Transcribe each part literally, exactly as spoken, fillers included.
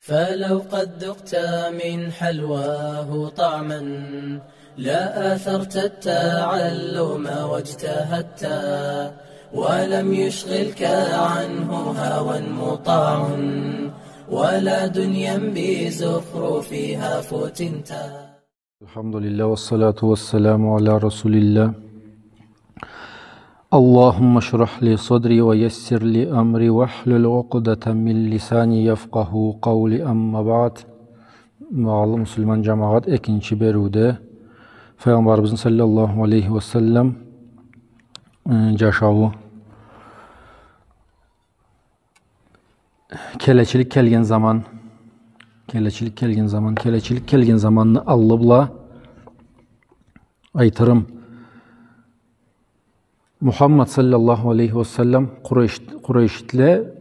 فلو قد ذقت من حلواه طعما لآثرت التعلم واجتهدت، ولم يشغلك عنه هوى مطاع ولا دنيا بزخرفها فتنت. الحمد لله والصلاة والسلام على رسول الله. اللهم اشرح لي صدري ويسر لي أمري واحلل عقدة من لساني يفقهوا قولي. أما بعد. Багъалы муслиман джамагъат, экинчи бериуде Файгъамбарыбызны саллаллаху алейхи ва саллам, э, джашауу. Келечилик келген заман, келечилик келген заман, келечилик келген заманны аллы бла айтырым. Мухаммад саллаллаху алейхи ва саллам Къурейш-, Къурейшитле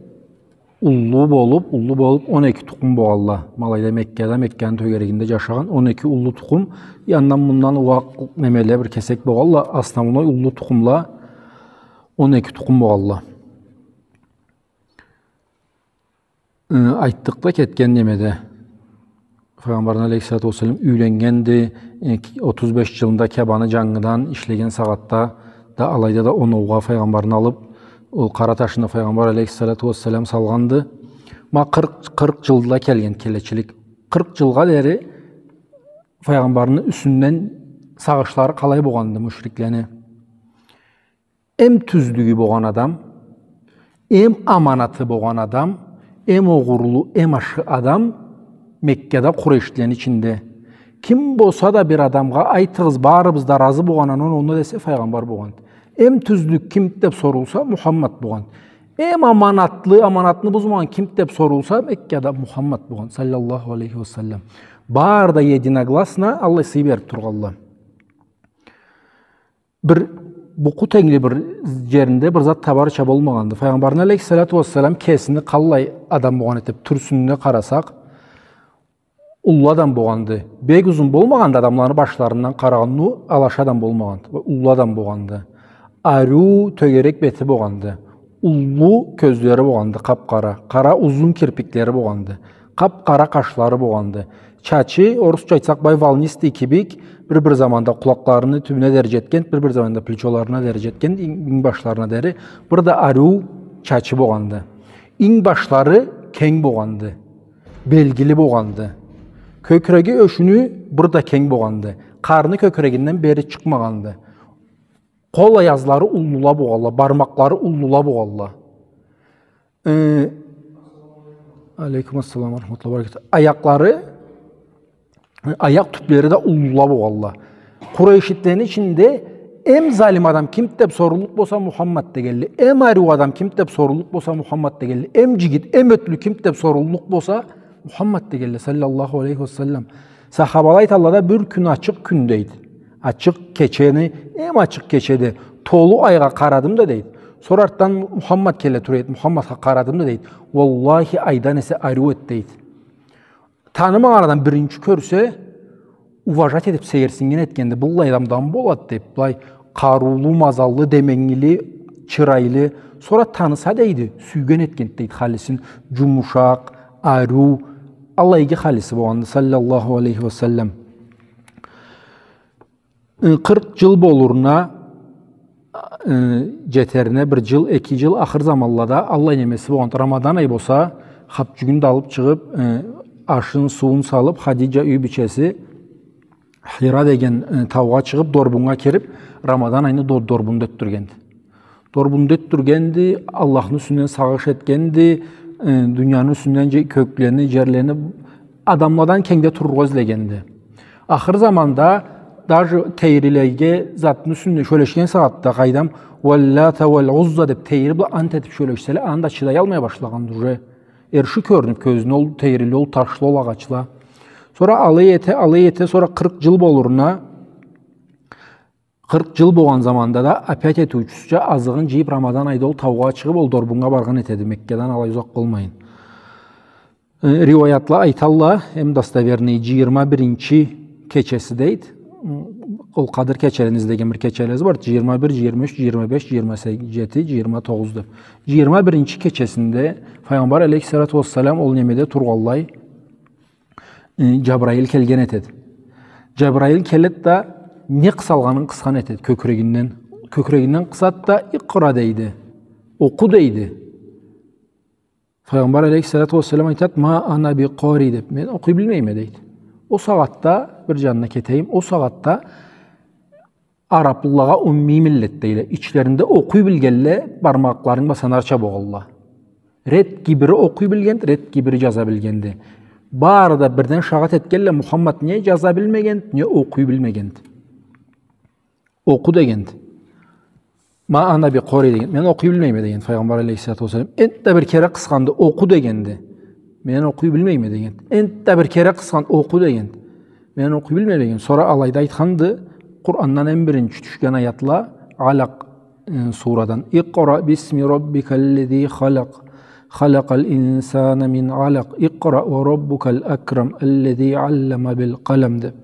уллу болуб, уллу болуб, он эки тукъум богъалла. Ма алайда Меккада, Мекканы тёгерегинде джашагъан он эки уллу тукъум, андан-мундан уакъ немеле бир кесек богъалла, основной уллу тукъумла он эки тукъум богъалла. Э, айтдыкъ да кетген немеде. Файгъамбарны алейхиссалату уассалам юйленнгенди, э, отуз беш джылында Кябаны джангыдан ишлеген сагъатда да, алайда да оноугъа Файгъамбарны алыб, ол къара ташны Файгъамбар алейхиссалату уассалам салгъанды. Ма къыркъ, къыркъ джылда келген келечилик. Къыркъ джылгъа дери Файгъамбарны юсюнден сагъышлары къалай богъанды мушриклени? Эм тюзлюгю богъан адам, эм аманаты богъан адам, эм огъурлу, эм ашхы адам Меккада Къурейшлени ичинде. Ким болса да бир адамгъа айтыгъыз, барыбыз да разы богъан анга, онда десе, Файгъамбар богъан. Эм тюзлюк ким деб сорулса, Мухаммад богъан. Эм аманатлы, аманатны бузмагъан ким деб сорулса, Меккада Мухаммад богъан, саллаллаху алейхи ва саллам. Бары да единогласно аллай сый бериб тургъалла. Бир букъу тенгли бир джеринде бир зат табарча болмагъанды. Файгъамбарны алейхиссалату уассалам кесини къаллай адам богъан этиб, тюрсюнюне къарасакъ, уллу адам богъанды. Бек узун болмагъанды, адамланы башларындан къарагъанлай алаша адам болмагъанды. Уллу адам богъанды. Ариу тёгерек бети богъанды. Уллу кёзлери богъанды, къаб-къара. Къара узун кирпиклери богъанды. Къаб-къара къашлары богъанды. Чачы, орусча айтсакъ, бай волнистый кибик, бир-бир заманда къулакъларыны тюбюне дери джетген, бир-бир заманда плечоларына дери джетген, инг-, инг башларына дери, бир да ариу чачы богъанды. Инг башлары кенг богъанды, белгили богъанды. Кёкюреги, ёшюню бир да кенг богъанды. Къарны кёкюрегинден бери чыкъмагъанды. Къол аязлары уллула богъалла, бармакълары уллула богъалла. Э, алейкум ассалам ва рахматуллахи ва баракатух. Аякълары, аякъ тюблери да уллула богъалла. Къурейшитлени ичинде эм залим адам ким деб соруллукъ болса, Мухаммад дегенле. Эм ариу адам ким деб соруллукъ болса, Мухаммад дегенле. Эм джигит, эм ётлю ким деб соруллукъ болса, Мухаммад дегенле, саллаллаху алейхи ва саллам. Сахабала айталла да, бир кюн, ачыкъ кюн, дейди. Ачыкъ кечени, эм ачыкъ кечеде, толу айгъа къарадым да, дейди. Сора артдан Мухаммад келе тура эди, Мухаммадха къарадым да, дейди. Уаллахи, айдан эсе ариу эди, дейди. Танымагъан адам биринчи кёрсе, уважать этиб, сейирсиннген этгенди. Быллай адам да болады деб, былай къарыулу, мазаллы, деменгили, чырайлы. Сора таныса, дейди, сюйген этгенди, дейди, халисин. Джумушакъ, ариу, аллай иги халиси богъанды, саллаллаху алейхи ва саллам. Э, къыркъ джыл болуруна, э, джетерине бир джыл, эки джыл, ахыр заманлада аллай немеси богъанды. Рамадан ай болса, хапчюгюн да алыб чыгъыб, э, ашын, сууун салыб, Хадиджа юй бийчеси Хира деген, э, таугъа чыгъыб, дорбуннга кириб, Рамадан айны дор-, дорбунда ётдюргенди. Дорбунда ётдюргенди, Аллахны юсюнден сагъыш этгенди, э, дунияны юсюнден, дже-, кёклени, джерлени, адамладан кенгде турургъа излегенди. Ахыр заманда даже тейрилеге затны юсюнде сёлешген сагъатда, къайдам, «Уаллата уал-Узза» деб, тейри бла ант этиб сёлешселе, анда чыдаялмай башлагъанды уже. Эрши кёрюнюб кёзюне ол тейриле, ол ташла, ол агъачла. Сора алай эте, алай эте, сора къыркъ джыл болуруна, къыркъ джыл богъан заманда да опять этиучюсюча азыгъын джыйыб, Рамадан айда ол таугъа чыгъыб, ол дорбуннга баргъан этеди, Меккадан алай узакъ болмайын. Э, риуаятла айталла, эм достоверный, джыйырма биринчи кечеси, дейди. М, ол Къадыр кечелени излеген бир кечелери бар. Джыйырма бир, джыйырма юч, джыйырма беш, джыйырма джети, джыйырма тогъуз деб. Джыйырма биринчи кечесинде Файгъамбар алейхиссалату уассалам ол немеде тургъанлай, Э, Джабраил келген этеди. Джабраил келеди да, не къысалгъанын къысхан этеди кёкюрегинден. Кёкюрегинден къысады да, «Икъра», дейди. «Окъу», дейди. Файгъамбар алейхиссалату уассалам айтады: «Ма ана би къари», — деп, «Мен окъуй билмейме», — дейди. Ол сагъатда, бир джанына кетейим, ол сагъатда араблылагъа умми миллет дейле. Ичлеринде окъуй билгенле бармакъларынг бла санарча болгъанла. Редки бири окъуй билгенди, редки бири джаза билгенди. Бары да бирден шагъат этгенле, Мухаммад не джаза билмегенди, не окъуй билмегенди. «Окъу», — дегенди. «Ма ана би къари», — дегенди. «Мен окъуй билмейме», — дегенди Файгъамбар алейхиссалату уассалам. Энтда бир кере къысханды, «Окъу», — дегенди. «Мен окъуй билмейме», — дегенди. Энтда бир кере къысханды, «Окъу», — дегенди. «Мен окъуй билмейме», — деген. Сора алайда айтханды, Къурандан эм биринчи тюшген аятла, Алакъ, э, сурадан. «Икъра бисми раббикаллази халакъ. Халакъал инсана мин алакъ. Икъра уа раббукал акрам. Аллази аллама бил къалам», — деп.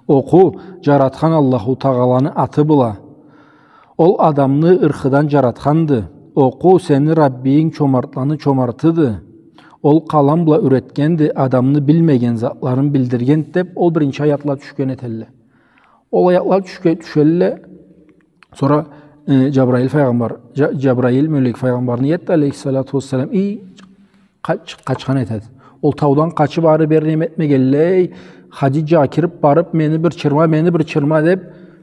«Окъу, джаратхан Аллаху Тагъаланы аты бла. Ол адамны ырхыдан джаратханды. Окъу, сени Раббийинг чомартланы чомартыды. Ол къалам бла юретгенди, адамны билмеген затларын билдиргенди», — деп, ол биринчи аятла тюшген этелле. Ол аятла тюшге-, тюшелле, сора, э, Джабраил файгъамбар, Джа-, Джабраил мёлек файгъамбарны иеди алейхиссалату уассалам, и, къач-, къачхан этеди. Ол таудан къачыб ары-бери неме этмегенлей, Хадиджагъа кириб барыб, «Мени бир чырма, мени бир чырма», — деб,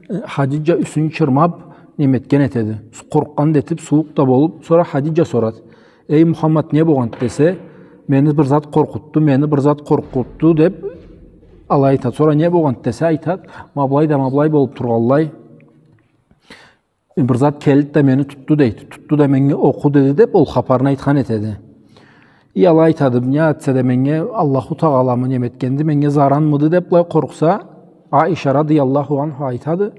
э, Хадиджа юсюн чырмаб, неме этген этеди. Къоркъгъан да этиб, сууукъ да болуб, сора Хадиджа сорады: «Эй, Мухаммад, не богъанды?» — десе, «Мени бир зат къоркъутду, мени бир зат къоркъутду», — деб, алай айтады. Сора «Не богъанды?» — десе, айтады: «Ма былай да ма былай болуб тургъанлай, бир зат келди да мени тутду», — дейди. «Тутду да меннге окъу деди», — деб, ол хапарны айтхан этеди. И алай айтады: «Не этсе да меннге Аллаху Тагъаламы неме этгенди, меннге заранмыды?» — деб, былай къоркъса, Аиша радыяллаху анха айтады: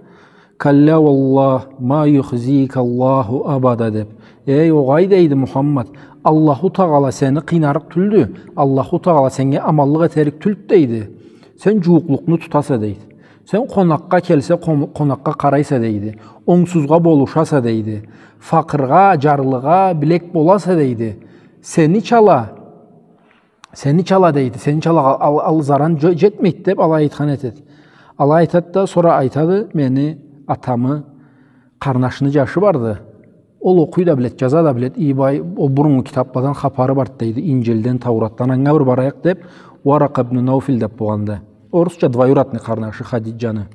«Калла уаллах, ма юхзикаллаху абада», — деб. «Эй, огъай, — дейди, — Мухаммад, Аллаху Тагъала сени къыйнарыкъ тюлдю, Аллаху Тагъала сеннге аманлыкъ этерик тюлдю, — дейди. — Сен джууукълукъну тутаса, — дейди. — Сен къонакъгъа келсе, къон-, къонакъгъа къарайса, — дейди. — Онгсузгъа болушаса, — дейди. — Факъыргъа, джарлыгъа билек боласа, — дейди. — Сени чала, сени чала, — дейди, — сени чала ал, ал, ал заран джо-, джетмейди», — деб, алай айтхан этеди. Алай айтады да, сора айтады: «Мени атамы къарнашыны джашы барды. Ол окъуй да биледи, джаза да биледи, и бай, ол буруннгу китабладан хапары барды, — дейди, — Инджилден, Тауратдан, анга бир барайыкъ», — деб, Уаракъа ибн Науфил деб болгъанды. Орусча двоюродный къарнашы Хадиджаны.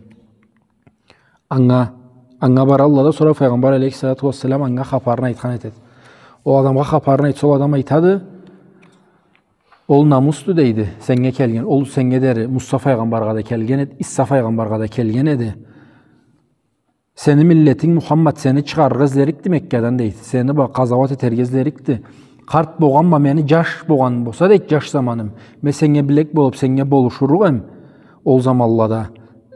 Анга, анга баралла да, сора Файгъамбар алейхиссалату уассалам анга хапарын айтхан этеди. Ол адамгъа хапарын айтса, ол адам айтады: «Ол намусду, — дейди, — сеннге келген, ол сеннге дери Муса файгъамбаргъа да келген эди, Иса файгъамбаргъа да келген эди. Сени миллетинг, Мухаммад, сени чыгъарыргъа излерикди Меккадан, — дейди. — Сени бла къазауат этерге излерикди. Къарт богъанма, мени джаш богъан болса, — дейди, — джаш заманым, мен сеннге билек болуб, сеннге болушуругъ эм ол заманлада.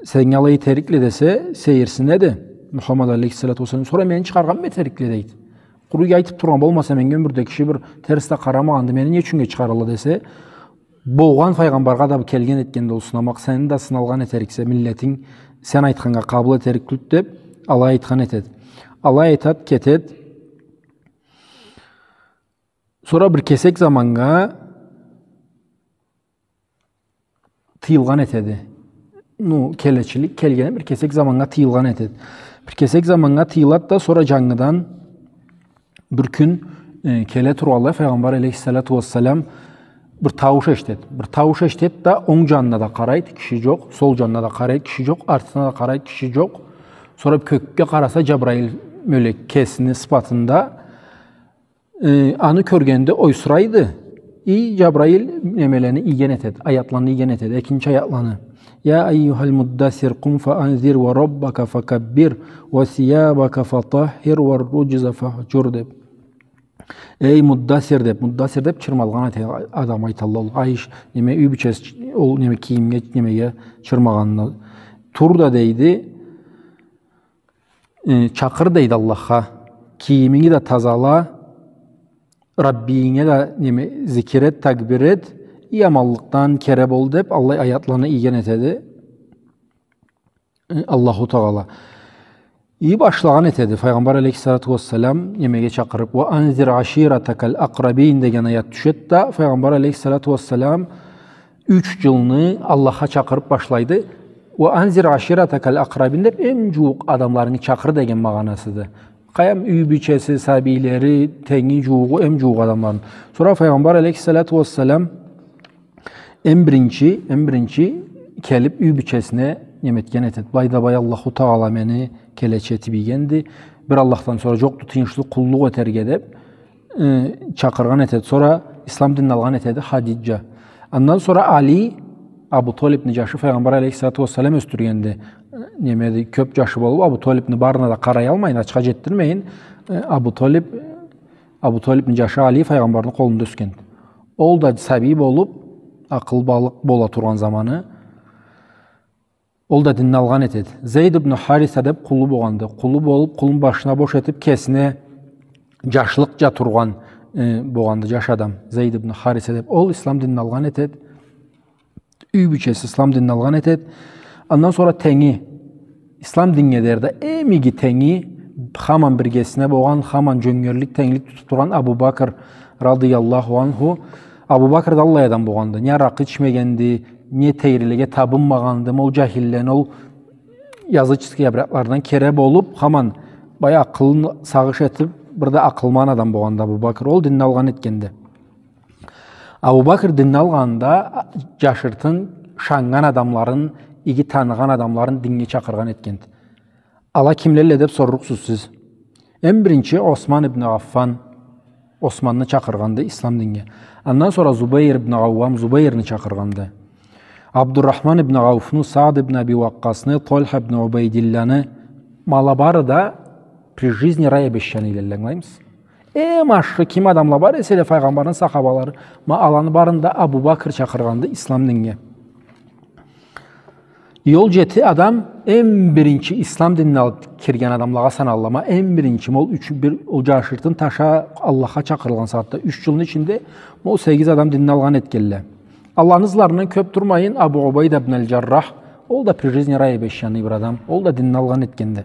Сеннге алай этерикле», — десе, сейирсинеди Мухаммад алейхиссалату уассалам. «Сора мени чыгъаргъанмы этерикле, — дейди. — Къуру айтыб тургъан болмаса, меннге ёмюрде киши бир терс да къарамагъанды, мени не ючюннге чыгъаралла?» — десе, «Богъан файгъамбаргъа да келген этгенди ол сынамакъ, сени да сыналгъан этериксе, миллетинг сен айтханнга къабыл этерик тюлдю», — деб, алай айтхан этеди. Алай айтад, кетед. Сора бир кесек заманнга тыйылгъан этеди. Ну, келечилик келгени бир кесек заманнга тыйылгъан этеди. Бир кесек заманнга тыйылад да, сора джангыдан бир кюн, э, келе тургъанлай, Файгъамбар алейхиссалату уассалам бир таууш эшитед. Бир таууш эшитед да, онг джанына да къарайд, киши джокъ, сол джанына да къарайд, киши джокъ, артына да къарайд, киши джокъ. Сора кёкге къараса, Джабраил мёлек кесини сыфатында, э, аны кёргенде ойсурайды. И Джабраил немелени ийген этед, аятланы ийген этед, экинчи аятланы. «Я айюхал муддасир, къум фа анзир ва раббака факаббир, ва сиябака фатаххир, ва руджза фахджур», — деб. «Эй муддасир», — деб, муддасир деб чырмалгъан эте-, адам айталла, ол айыш, неме, юй бийчеси, ол неме, кийимге, немеге чырмагъанына. «Тур да, — дейди, — э, чакъыр, — дейди, — Аллахха. Кийиминги да тазала, Раббийинге да, неме, зикир эт, такбир эт, и аманлыкъдан кери бол», — деб, аллай аятланы ийген этеди, э, Аллаху Тагъала. И башлагъан этеди Файгъамбар алейхиссалату уассалам немеге чакъырыб, «Ва анзир аширатакал акърабин» деген аят тюшед да, Файгъамбар алейхиссалату уассалам Юч джылны Аллахха чакъырыб башлайды. «Ва анзир аширатакаль акърабин» деб, эм джууукъ адамларынгы чакъыр деген магъанасыды. Къайдам, юй бийчеси, сабийлери, тенги, джууугъу, эм джууукъ адамларын. Сора Файгъамбар алейхиссалату уассалам эм биринчи, эм биринчи келиб юй бийчесине неме этген этед. Былайда былай Аллаху Тагъала мени келечи этиб ийгенди. Бир Аллахдан сора джокъду тыйыншлы къуллукъ этерге деб, э, чакъыргъан этед. Сора ислам динни алгъан этеди Хадиджа. Андан сора Али, Абу Толибни джашы, Файгъамбар алейхиссалату уассалам ёсдюргенди. Э, немеди, кёб джашы болуб, Абу Толибни барына да къараялмайын, ачха джетдирмейин, э, Абу Толиб, Абу Толибни джашы Али Файгъамбарны къолунда ёсгенди. Ол да сабий болуб, акъылбалыкъ бола тургъан заманы, ол да динни алгъан этед. Зейд ибн Хариса деб къулу богъанды. Къулу болуб, къулун башына бош этиб, кесине джашлыкъча тургъан, э, богъанды, джаш адам. Зейд ибн Хариса деб. Ол ислам динни алгъан этед. Юй бийчеси ислам динни алгъан этед. Андан сора тенги, ислам динге дери да эм иги тенги, хаман биргесине богъан, хаман джёнгерлик, тенглик тутуб тургъан Абу Бакр радыяллаху анху. Абу Бакр да аллай адам богъанды. Не аракъы ичмегенди, не тейрилеге табынмагъанды, ол джахиллени, ол языческий обрядлардан кери болуб, хаман бай акъылын сагъыш этиб, бир да акъылман адам богъанды Абу Бакр. Ол динни алгъан этгенди. Абу Бакр динни алгъанда, джашыртын шаннган адамларын, иги таныгъан адамларын динге чакъыргъан этгенди. Ала кимлелле деб сорлукъсуз сиз. Эм биринчи Осман ибн Аффан, Османны чакъыргъанды ислам динге. Андан сора Зубейр ибн Ауам, Зубейрни чакъыргъанды. Абдуррахман ибн Ауфну, Саад ибн Аби Уаккъасны, Тольха ибн Убайдилланы, ма ала бары да при жизни рай обещанныйле, ангылаймысыз? Эм ашхы ким адамла бар эселе, Файгъамбарны сахабалары, ма аланы барын да Абу Бакр чакъыргъанды ислам динге. Ол джети адам эм биринчи ислам динни алыб кирген адамлагъа саналла. Ма эм биринчи, ма ол юч, бир, ол джашыртын таша Аллахха чакъырылгъан сагъатда, юч джылны ичинде, ма ол сегиз адам динни алгъан этгелле. Аланы ызларындан кёб турмайын, Абу Убайда ибн аль-Джаррах, ол да при жизни рай обещанный бир адам, ол да динни алгъан этгенди.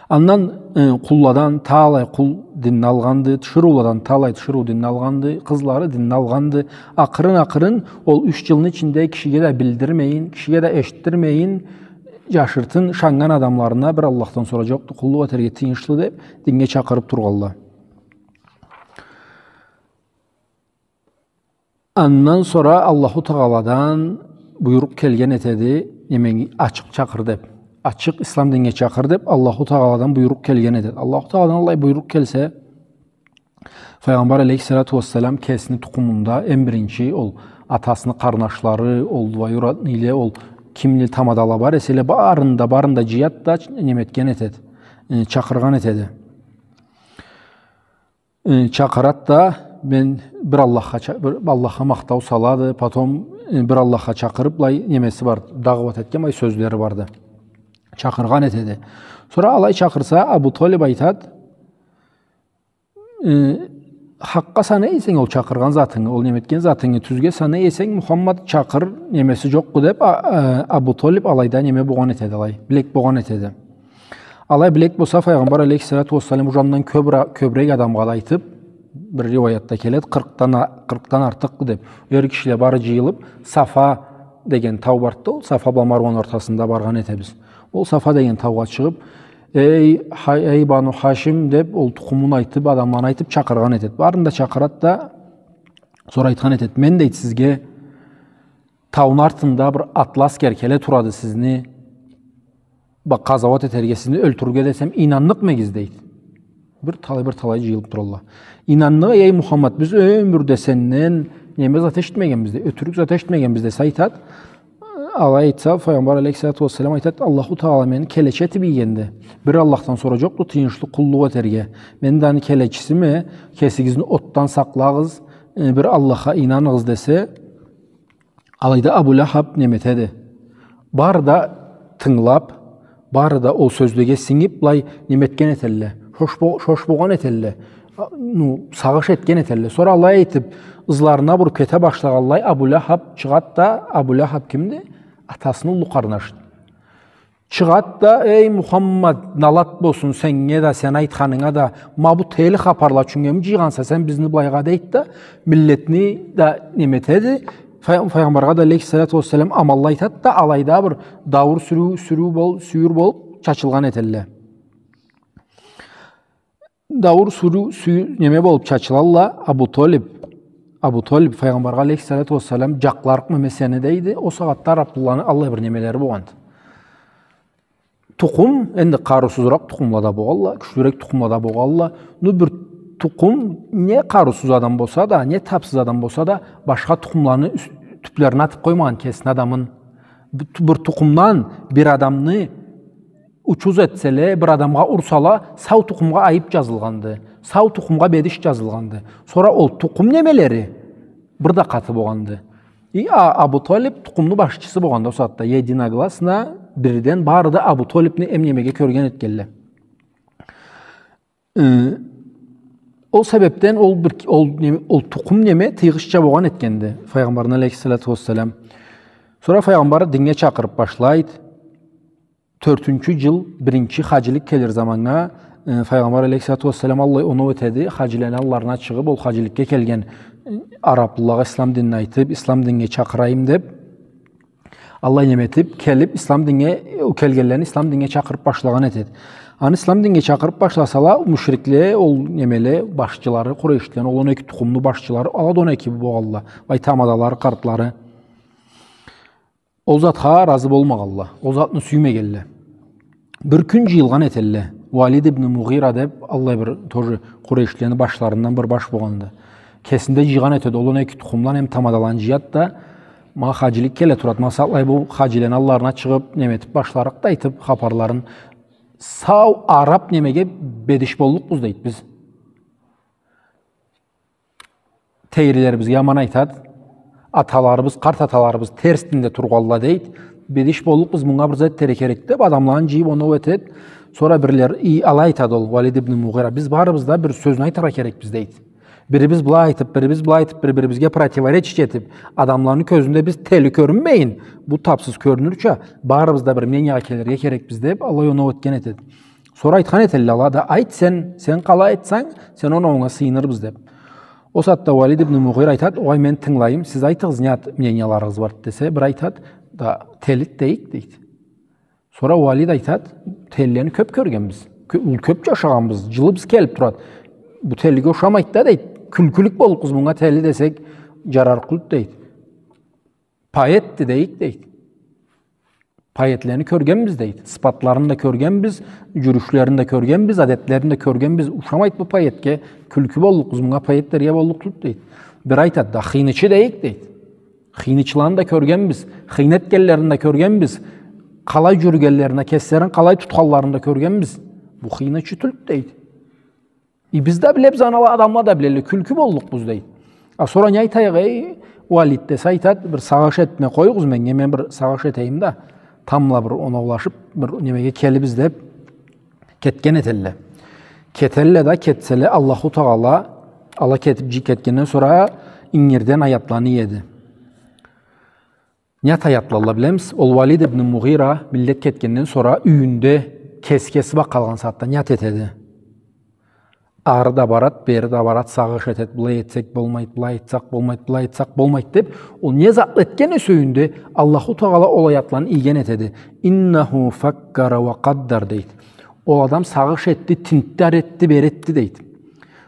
Андан, э, къулладан талай къул динни алгъанды, тиширыуладан талай тиширыу динни алгъанды, къызлары динни алгъанды. Акъырын-акъырын ол юч джылны ичинде кишиге да билдирмейин, кишиге да эшитдирмейин, джашыртын шаннган адамларына бир Аллахдан сора джокъду къуллукъ этерге тыйыншлы деб, динге чакъырыб тургъалла. Андан сора Аллаху Тагъаладан буйрукъ келген этеди, неме, ачыкъ чакъыр деб. Ачыкъ ислам динге чакъыр деб, Аллаху Тагъаладан буйрукъ келген этеди. Аллаху Тагъаладан аллай буйрукъ келсе, Файгъамбар алейхиссалату уассалам кесини тукъумунда эм биринчи ол атасыны къарнашлары, ол двоюродныйле, ол кимни тамадала бар эселе, барын да, барын да джыяд да неме этген этеди, э, чакъыргъан этеди. Э, чакъырад да, мен бир Аллахха ча-, бир Аллахха махтау салады, потом, э, бир Аллахха чакъырыб, былай немеси бар, дагъуат этген, былай сёзлери барды. Чакъыргъан этеди. Сора алай чакъырса, Абу Толиб айтад, э, хакъгъа санай эсенг ол чакъыргъан затынгы, ол неме этген затынгы, тюзге санай эсенг, Мухаммад, чакъыр, немеси джокъду деб, а, э, Абу Толиб алайда неме богъан этеди, алай, билек богъан этеди. Алай билек болса, Файгъамбар алейхиссалату уассалам ол джанындан кёбюре-, кёбюрек адамгъа да айтыб, бир риуаятда келед, къыркъдан а-, къыркъдан артыкъ деб, эр кишиле бары джыйылыб, Сафа деген тау барды да, ол Сафа бла Маруаны ортасында баргъан этебиз. Ол Сафа деген таугъа чыгъыб, «Эй, Ха-, эй, Бану Хашим», деб, ол тукъумун айтыб, адамларын айтыб, чакъыргъан этед. Барын да чакъырад да, сора айтхан этед: «Мен, — дейд, — сизге тауну артында бир атлы аскер келе турады, сизни ба-, къазауат этерге, сизни ёлтюрюрге десем, ийнанныкъмыгъыз?» — дейд. Бир талай, бир талай джыйылыб туралла. «Ийнанныкъ, эй Мухаммад, биз ёмюрде сенден неме зат эшитмегенбиз, — дей, — ётюрюк зат эшитмегенбиз», — десе айтад. Алай айтса, Файгъамбар алейхиссалату уассалам айтад: «Аллаху Тагъала мени келечи этиб ийгенди. Бир Аллахдан сора джокъду тыйыншлы къуллукъ этерге. Мен да аны келечисиме, кесигизни отдан сакълагъыз, э, бир Аллахха ийнаныгъыз», — десе, алайда Абу Лахаб неме этеди. Бары да тынгылаб, бары да ол сёзлеге сингиб, былай неме этген этелле. Шош бо-, шош богъан этелле. А, ну, сагъыш этген этелле. Сора алай этиб, ызларына буруб кете башлагъанлай, Абу Лахаб чыгъад да, Абу Лахаб кимди? Атасыны уллу къарнашы. Чыгъад да: «Эй Мухаммад, налат болсун сеннге да, сен айтханынга да, ма бу тели хапарла ючюннгеми джыйгъанса сен бизни былайгъа?» — дейд да, миллетни да неме этеди. Фай-, Файгъамбаргъа да алейхиссалату уассалам аманла айтат да, алайда бир дауур сюрю-, сюрю бол-, сюйюр болуп чачылгъан этелле. Дауур сюрю-, сюйю-, неме болуп чачылалла, Абу Толиб, Абу Толиб, Файгъамбаргъа алейхиссалату уассалам, джакъларыкъмы мен сени, дейди. Ол сагъатда араплыланы аллай бир немелери болгъанды. Тукъум, энди къарыусузуракъ тукъумла да болгъалла, кючлюрек тукъумла да болгъалла. Ну, бир тукъум, не къарыусуз адам болса да, не тапсыз адам болса да, башха тукъумланы юс-, тюплерине атып къоймагъан кесини адамын. Бир ту-, бир тукъумдан бир адамны учуз этселе, бир адамгъа урсала, сау тукъумгъа айып джазылгъанды. Сау тукъумгъа бедиш джазылгъанды. Сора ол тукъум немелери бир да къаты болгъанды. И, а, Абу Талиб тукъумну башчысы болгъанды ол сагъатда. Единогласно, бирден бары да Абу Талибни эм немеге кёрген этгенле. Э, ол себепден ол бир, ол неме, ол тукъум неме тыйгъычча болгъан этгенди Файгъамбарны алейхиссалату уассалам. Сора Файгъамбар динге чакъырып башлайды. Тёртюнчю джыл биринчи хаджилик келир заманнга, э, Файгъамбар алейхиссалату уассалам аллай оноу этеди, хаджилени алларына чыгъып, ол хаджиликге келген, э, араплылагъа ислам динни айтып, ислам динге чакъырайым деп, аллай неме этип, келип, ислам динге, э, келгенлени ислам динге чакъырып башлагъан этеди. Аны ислам динге чакъырып башласала, мушрикле, ол немеле, башчылары, Къурейшлени, ол он эки тукъумну башчылары, ала да он эки болгъалла, бай тамадалары, къартлары. Ол затха разы болмагъалла, ол затны сюймегелле. Бир кюн джыйылгъан этелле. Валид ибн Мугъира деп, аллай бир, тоже Къурейшлени башларындан бир баш болгъанды. Кесин да джыйгъан этеди, ол он эки тукъумдан эм тамадаланы джыяды да, ма хаджилик келе турады, ма сагъатлай бу хаджилени алларына чыгъып, неме этип башларыкъ да айтып хапарларын, сау араб немеге бедиш боллукъбуз, дейди, биз. Тейрилерибизге аман айтады. Аталарыбыз, къарт аталарыбыз терс динде тургъалла, дейди. Бедиш боллукъбуз, мынга бир зат этерге керекди деп, адамланы джыйып, оноу этеди. Сора бирлери, и, алай айтады ол, Валид ибн Мугъира: «Биз барыбыз да бир сёзню айтыргъа керекбиз», — дейди. «Бирибиз былай айтып, бирибиз былай айтып, бир-бирибизге противоречить этип, адамланы кёзюнде биз тели кёрюнмейин, бу тапсыз кёрюнюрча, барыбыз да бир мнениеге келирге керекбиз», — деп, алай оноу этген этеди. Сора айтхан этелле ала да: «Айт сен, сен къалай айтсанг, сен оноуунга сыйынырбыз», — деп. Ол сагъатда Валид ибн Мугъира айтады: «Огъай, мен тынгылайым, сиз айтыгъыз, не зат мнениеларыгъыз бар», — десе, бир айтады да: «Телид дейик», — дейди. Сора Валид айтады: «Телилени кёп кёргенбиз, кё-, кёп джашагъанбыз, джылыбыз келип турады. Бу телиге ушамайды да», — дейди. «Кюлкюлюк боллукъбуз, мынга тели десек, джарарыкъ тюлдю», — дейди. «Поэтди дейик», — дейди. «Поэтлени кёргенбиз», — дейди. «Сыфатларын да кёргенбиз, джюрюшлерин да кёргенбиз, адетлерин да кёргенбиз. Ушамайды бу поэтге, кюлкю боллукъбуз, мынга поэт дерге боллукъ тюлдю», — дейди. Бир айтады да: «Хыйнычы дейик», — дейди. «Хыйнычыланы да кёргенбиз, хыйны этгенлерин да кёргенбиз, къалай джюрюгенлерин, кеслерин къалай тутханларын да кёргенбиз. Бу хыйнычы тюлдю», — дейди. «И биз да билебиз, аны ала адамла да билелле, кюлкю боллукъбуз», — дейди. «А сора не айтайыкъ, эй Валид?» — десе, айтады: «Бир сагъыш этме къоюгъуз меннге, мен бир сагъыш этейим да, тамбла бир оноулашып, бир немеге келибиз», — деп, кетген этелле. Кетелле да, кетселе, Аллаху Тагъала, ала кетип, джи-, кетгенден сора ингирден аятланы иеди. Не зат аятлалла билемиз? Ол Валид ибн Мугъира, миллет кетгенден сора, юйюнде кеси-кеси бла къалгъан сагъатда не зат этеди? Ары да барат, бери да барат, сагъыш этет, «Былай этсек болмайт, былай айтсакъ болмайт, былай айтсакъ болмайт», — деп, ол не зат этген эсе юйюнде, Аллаху Тагъала ол аятланы ийген этеди. «Иннаху факкара ва къаддар», — дейди. Ол адам сагъыш этди, тинтди, ары этди, бери этди, дейди.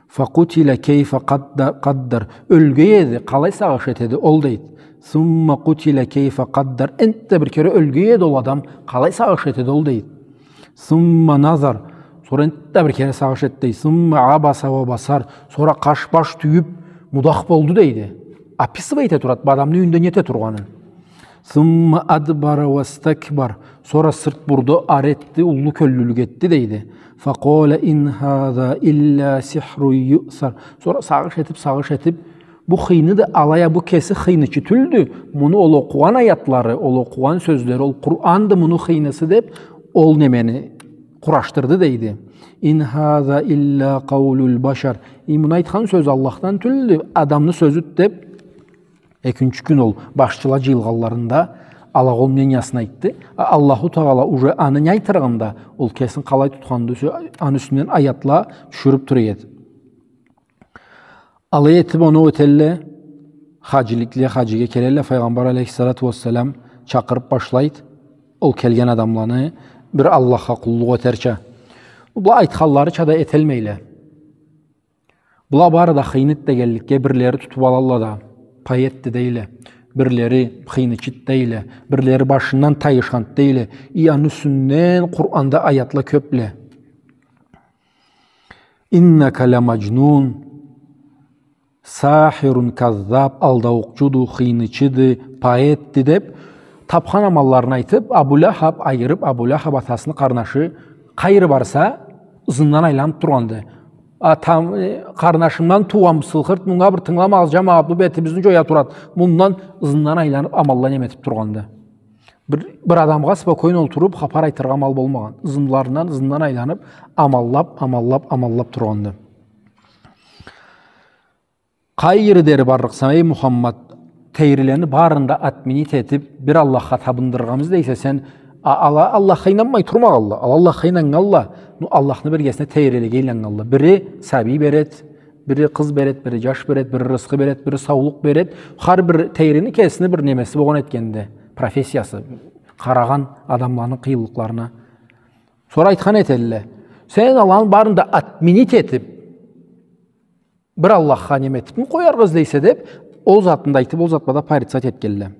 «Факъутила кейфа къадда-, къаддар». Ёлгей эди, къалай сагъыш этеди ол, дейди. «Сумма къутила кейфа къаддар». Энтда бир кере ёлгей эди ол адам, къалай сагъыш этеди ол, дейди. «Сумма назар». Сора энтда бир кере сагъыш этди, дейди. «Сумма абаса ва басар». Сора къаш-баш тюйюп, мудах болду, дейди. Описывать эте турат, бу адамны юйюнде не эте тургъанын. «Сумма адбара вастакбар». Сора сырт бурду, ары этди, уллу кёллюлюк этди, дейди. «Факъала ин хаза илля сихрун юъсар». Сора сагъыш этип, сагъыш этип, «Бу хыйныды, алай а бу кеси хыйнычы тюлдю. Муну ол окъугъан аятлары, ол окъугъан сёзлери, ол Къуранды муну хыйнысы», — деп, ол немени къурашдырды, дейди. «Ин хаза илля къаулул башар». «И, муну айтхан сёзю Аллахдан тюлдю, адамны сёзюдю», — деп, экинчи кюн ол башчыла джыйылгъанларында алагъа ол мнениясын айтды. А Аллаху Тагъала уже аны не айтырыгъында, ол кесин къалай тутханды, сё-, аны юсюнден аятла тюшюрюп тура эди. Алай этип, оноу этелле, Хаджиликле хаджилиге келелле, Файгъамбар алейхиссалату уассалам чакъырып башлайды ол келген адамланы бир Аллахха къуллукъ этерча. Была айтханларыча да этелмейле. Была бары да хыйныды дегенликге, бирлери тутуп алалла да, поэтди дейле, бирлери хыйнычыды дейле, бирлери башындан тайышханды дейле. И аны юсюнден Къуранда аятла кёпле. «Иннака ла мажнун, сахирун каззаб, алдаукъчуду, хыйнычыды, поэтди», — деп, тапхан амалларын айтып, Абу Лахаб, айырып, Абу Лахаб атасыны къарнашы, къайры барса, ызындан айланып тургъанды. «Атам, э, къарнашымдан туугъан бу сылхырт, мунга бир тынгыламагъыз, жамагъат, бу бетибизни жоя турады». Мындан ызындан айланып, амалла неме этип тургъанды. Бир, бир адамгъа спокойно олтуруп, хапар айтыргъа амал болмагъан. Ызынларындан, ызындан айланып, амаллап, амаллап, амаллап тургъанды. Къайры дери барлыкъса, эй Мухаммад, тейрилени барын да отменить этип, бир Аллахха табындыргъанбыз дейсе сен, а, ала Аллахха ийнанмай турмагъалла, ала Аллахха ийнаннгалла, ну, Аллахны биргесине тейрилеге ийнаннгалла. Бири сабий берет, бири къыз берет, бири жаш берет, бири рысхы берет, бири саулукъ берет. Хар бир тейрини кесини бир немеси болгъан этгенди, профессиясы, къарагъан адамланы къыйынлыкъларына. Сора айтхан этелле: «Сен аланы барын да отменить этип, бир Аллахха неме этипми къояргъа излейсе?» — деп, ол затны да айтып, ол затны да порицать этгенле.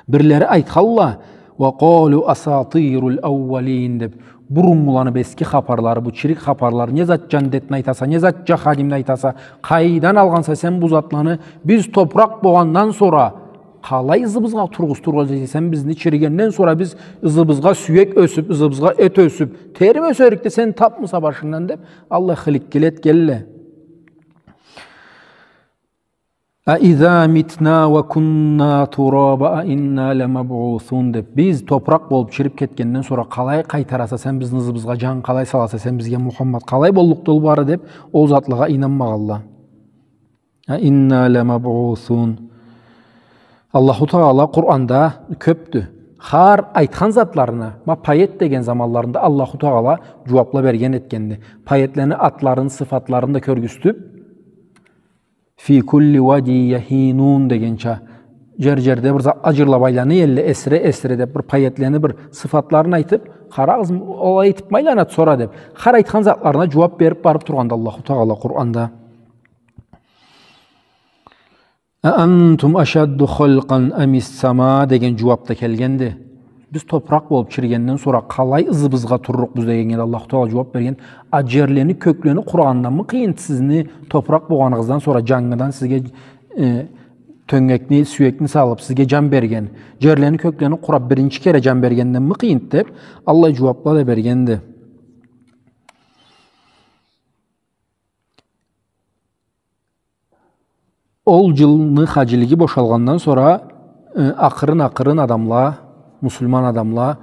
Бирлери айтхалла: «Ва къалу асатирул аууалин», — деп, буруннгуланы бу эски хапарлары, бу чирик хапарлары, не зат жандетни айтаса, не зат жаханимни айтаса, къайдан алгъанса сен бу затланы, биз топуракъ болгъандан сора къалай ызыбызгъа тургъузтургъа излейсе сен бизни, чиригенден сора биз ызыбызгъа сюек ёсюп, ызыбызгъа эт ёсюп, терим ёсерикди, сен тапмыса башынгдан, деп, аллай хыликкиле этгелле. «Аиза митна ва кунна тураба аинна ламабъусун», — деп, биз топуракъ болуп чирип кетгенден сора къалай къайтараса сен бизни ызыбызгъа, жан къалай саласа сен бизге, Мухаммад, къалай боллукъду ол бары, деп, ол затлагъа ийнанмагъалла. «Аинна ламабъусун». Аллаху Тагъала Къуранда кёпдю. Хар айтхан затларына, ма, поэт деген заманларында Аллаху Тагъала жууапла берген этгенди. Поэтлени атларын, сыфатларын да кёргюзтюп, «Фи кулли вади яхимун» дегенча, жер-жерде бир затла жырлап айлана элле, эсире-эсире деп, бир поэтлени бир сыфатларын айтып, «Къарагъыз, ол айтып айланады сора», — деп, хар айтхан затларына жууап берип барып тургъанды Аллаху Тагъала Къуранда. «Аантум ашадду халкъан амис сама» деген жууап да келгенди. Биз топуракъ болуп чиригенден сора къалай ызыбызгъа турлукъбуз дегеннге да Аллаху Тагъала жууап берген. А жерлени, кёклени къурагъанданмы къыйынды сизни топуракъ болгъаныгъыздан сора жангыдан сизге, э, тёнгекни, сюекни салып, сизге жан берген? Жерлени, кёклени къурап, биринчи кере жан бергенденми къыйынды, деп, аллай жууапла да бергенди. Ол жылны хаджилиги бошалгъандан сора, э, акъырын-акъырын адамла, муслиман адамла,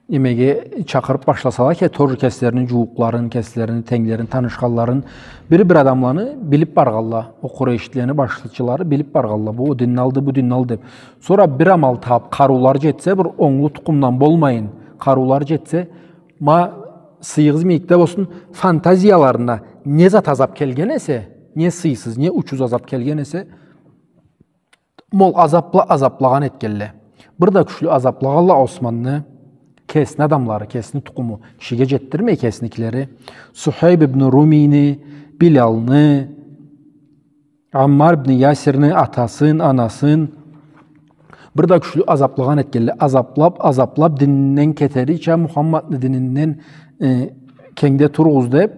немеге чакъырып башласала экен, тоже кеслерини жууукъларын, кеслерини тенглерин, танышханларын, бир-бир адамланы билип баргъалла, о къурейшлени башчылары билип баргъалла, бу о динни алды, бу динни алды деп. Сора бир амал табып, къарыулары жетсе, бир онглу тукъумдан болмайын, къарыулары жетсе, ма, сыйыгъыз мийикде болсун, фантазияларына не зат азап келген эсе, не сыйсыз, не учуз азап келген эсе, ма ол азапла-, азаплагъан этгелле. Бир да кючлю азаплагъалла Османны кесини адамлары, кесини тукъуму, кишиге жетдирмей кесиникилери. Сухейб ибн Румини, Билалны, Аммар ибн Ясирни атасын, анасын бир да кючлю азаплагъан этгелле. Азаплап, азаплап, дининден кетерича, Мухаммадны дининден, э, кенгде тургъуз деп,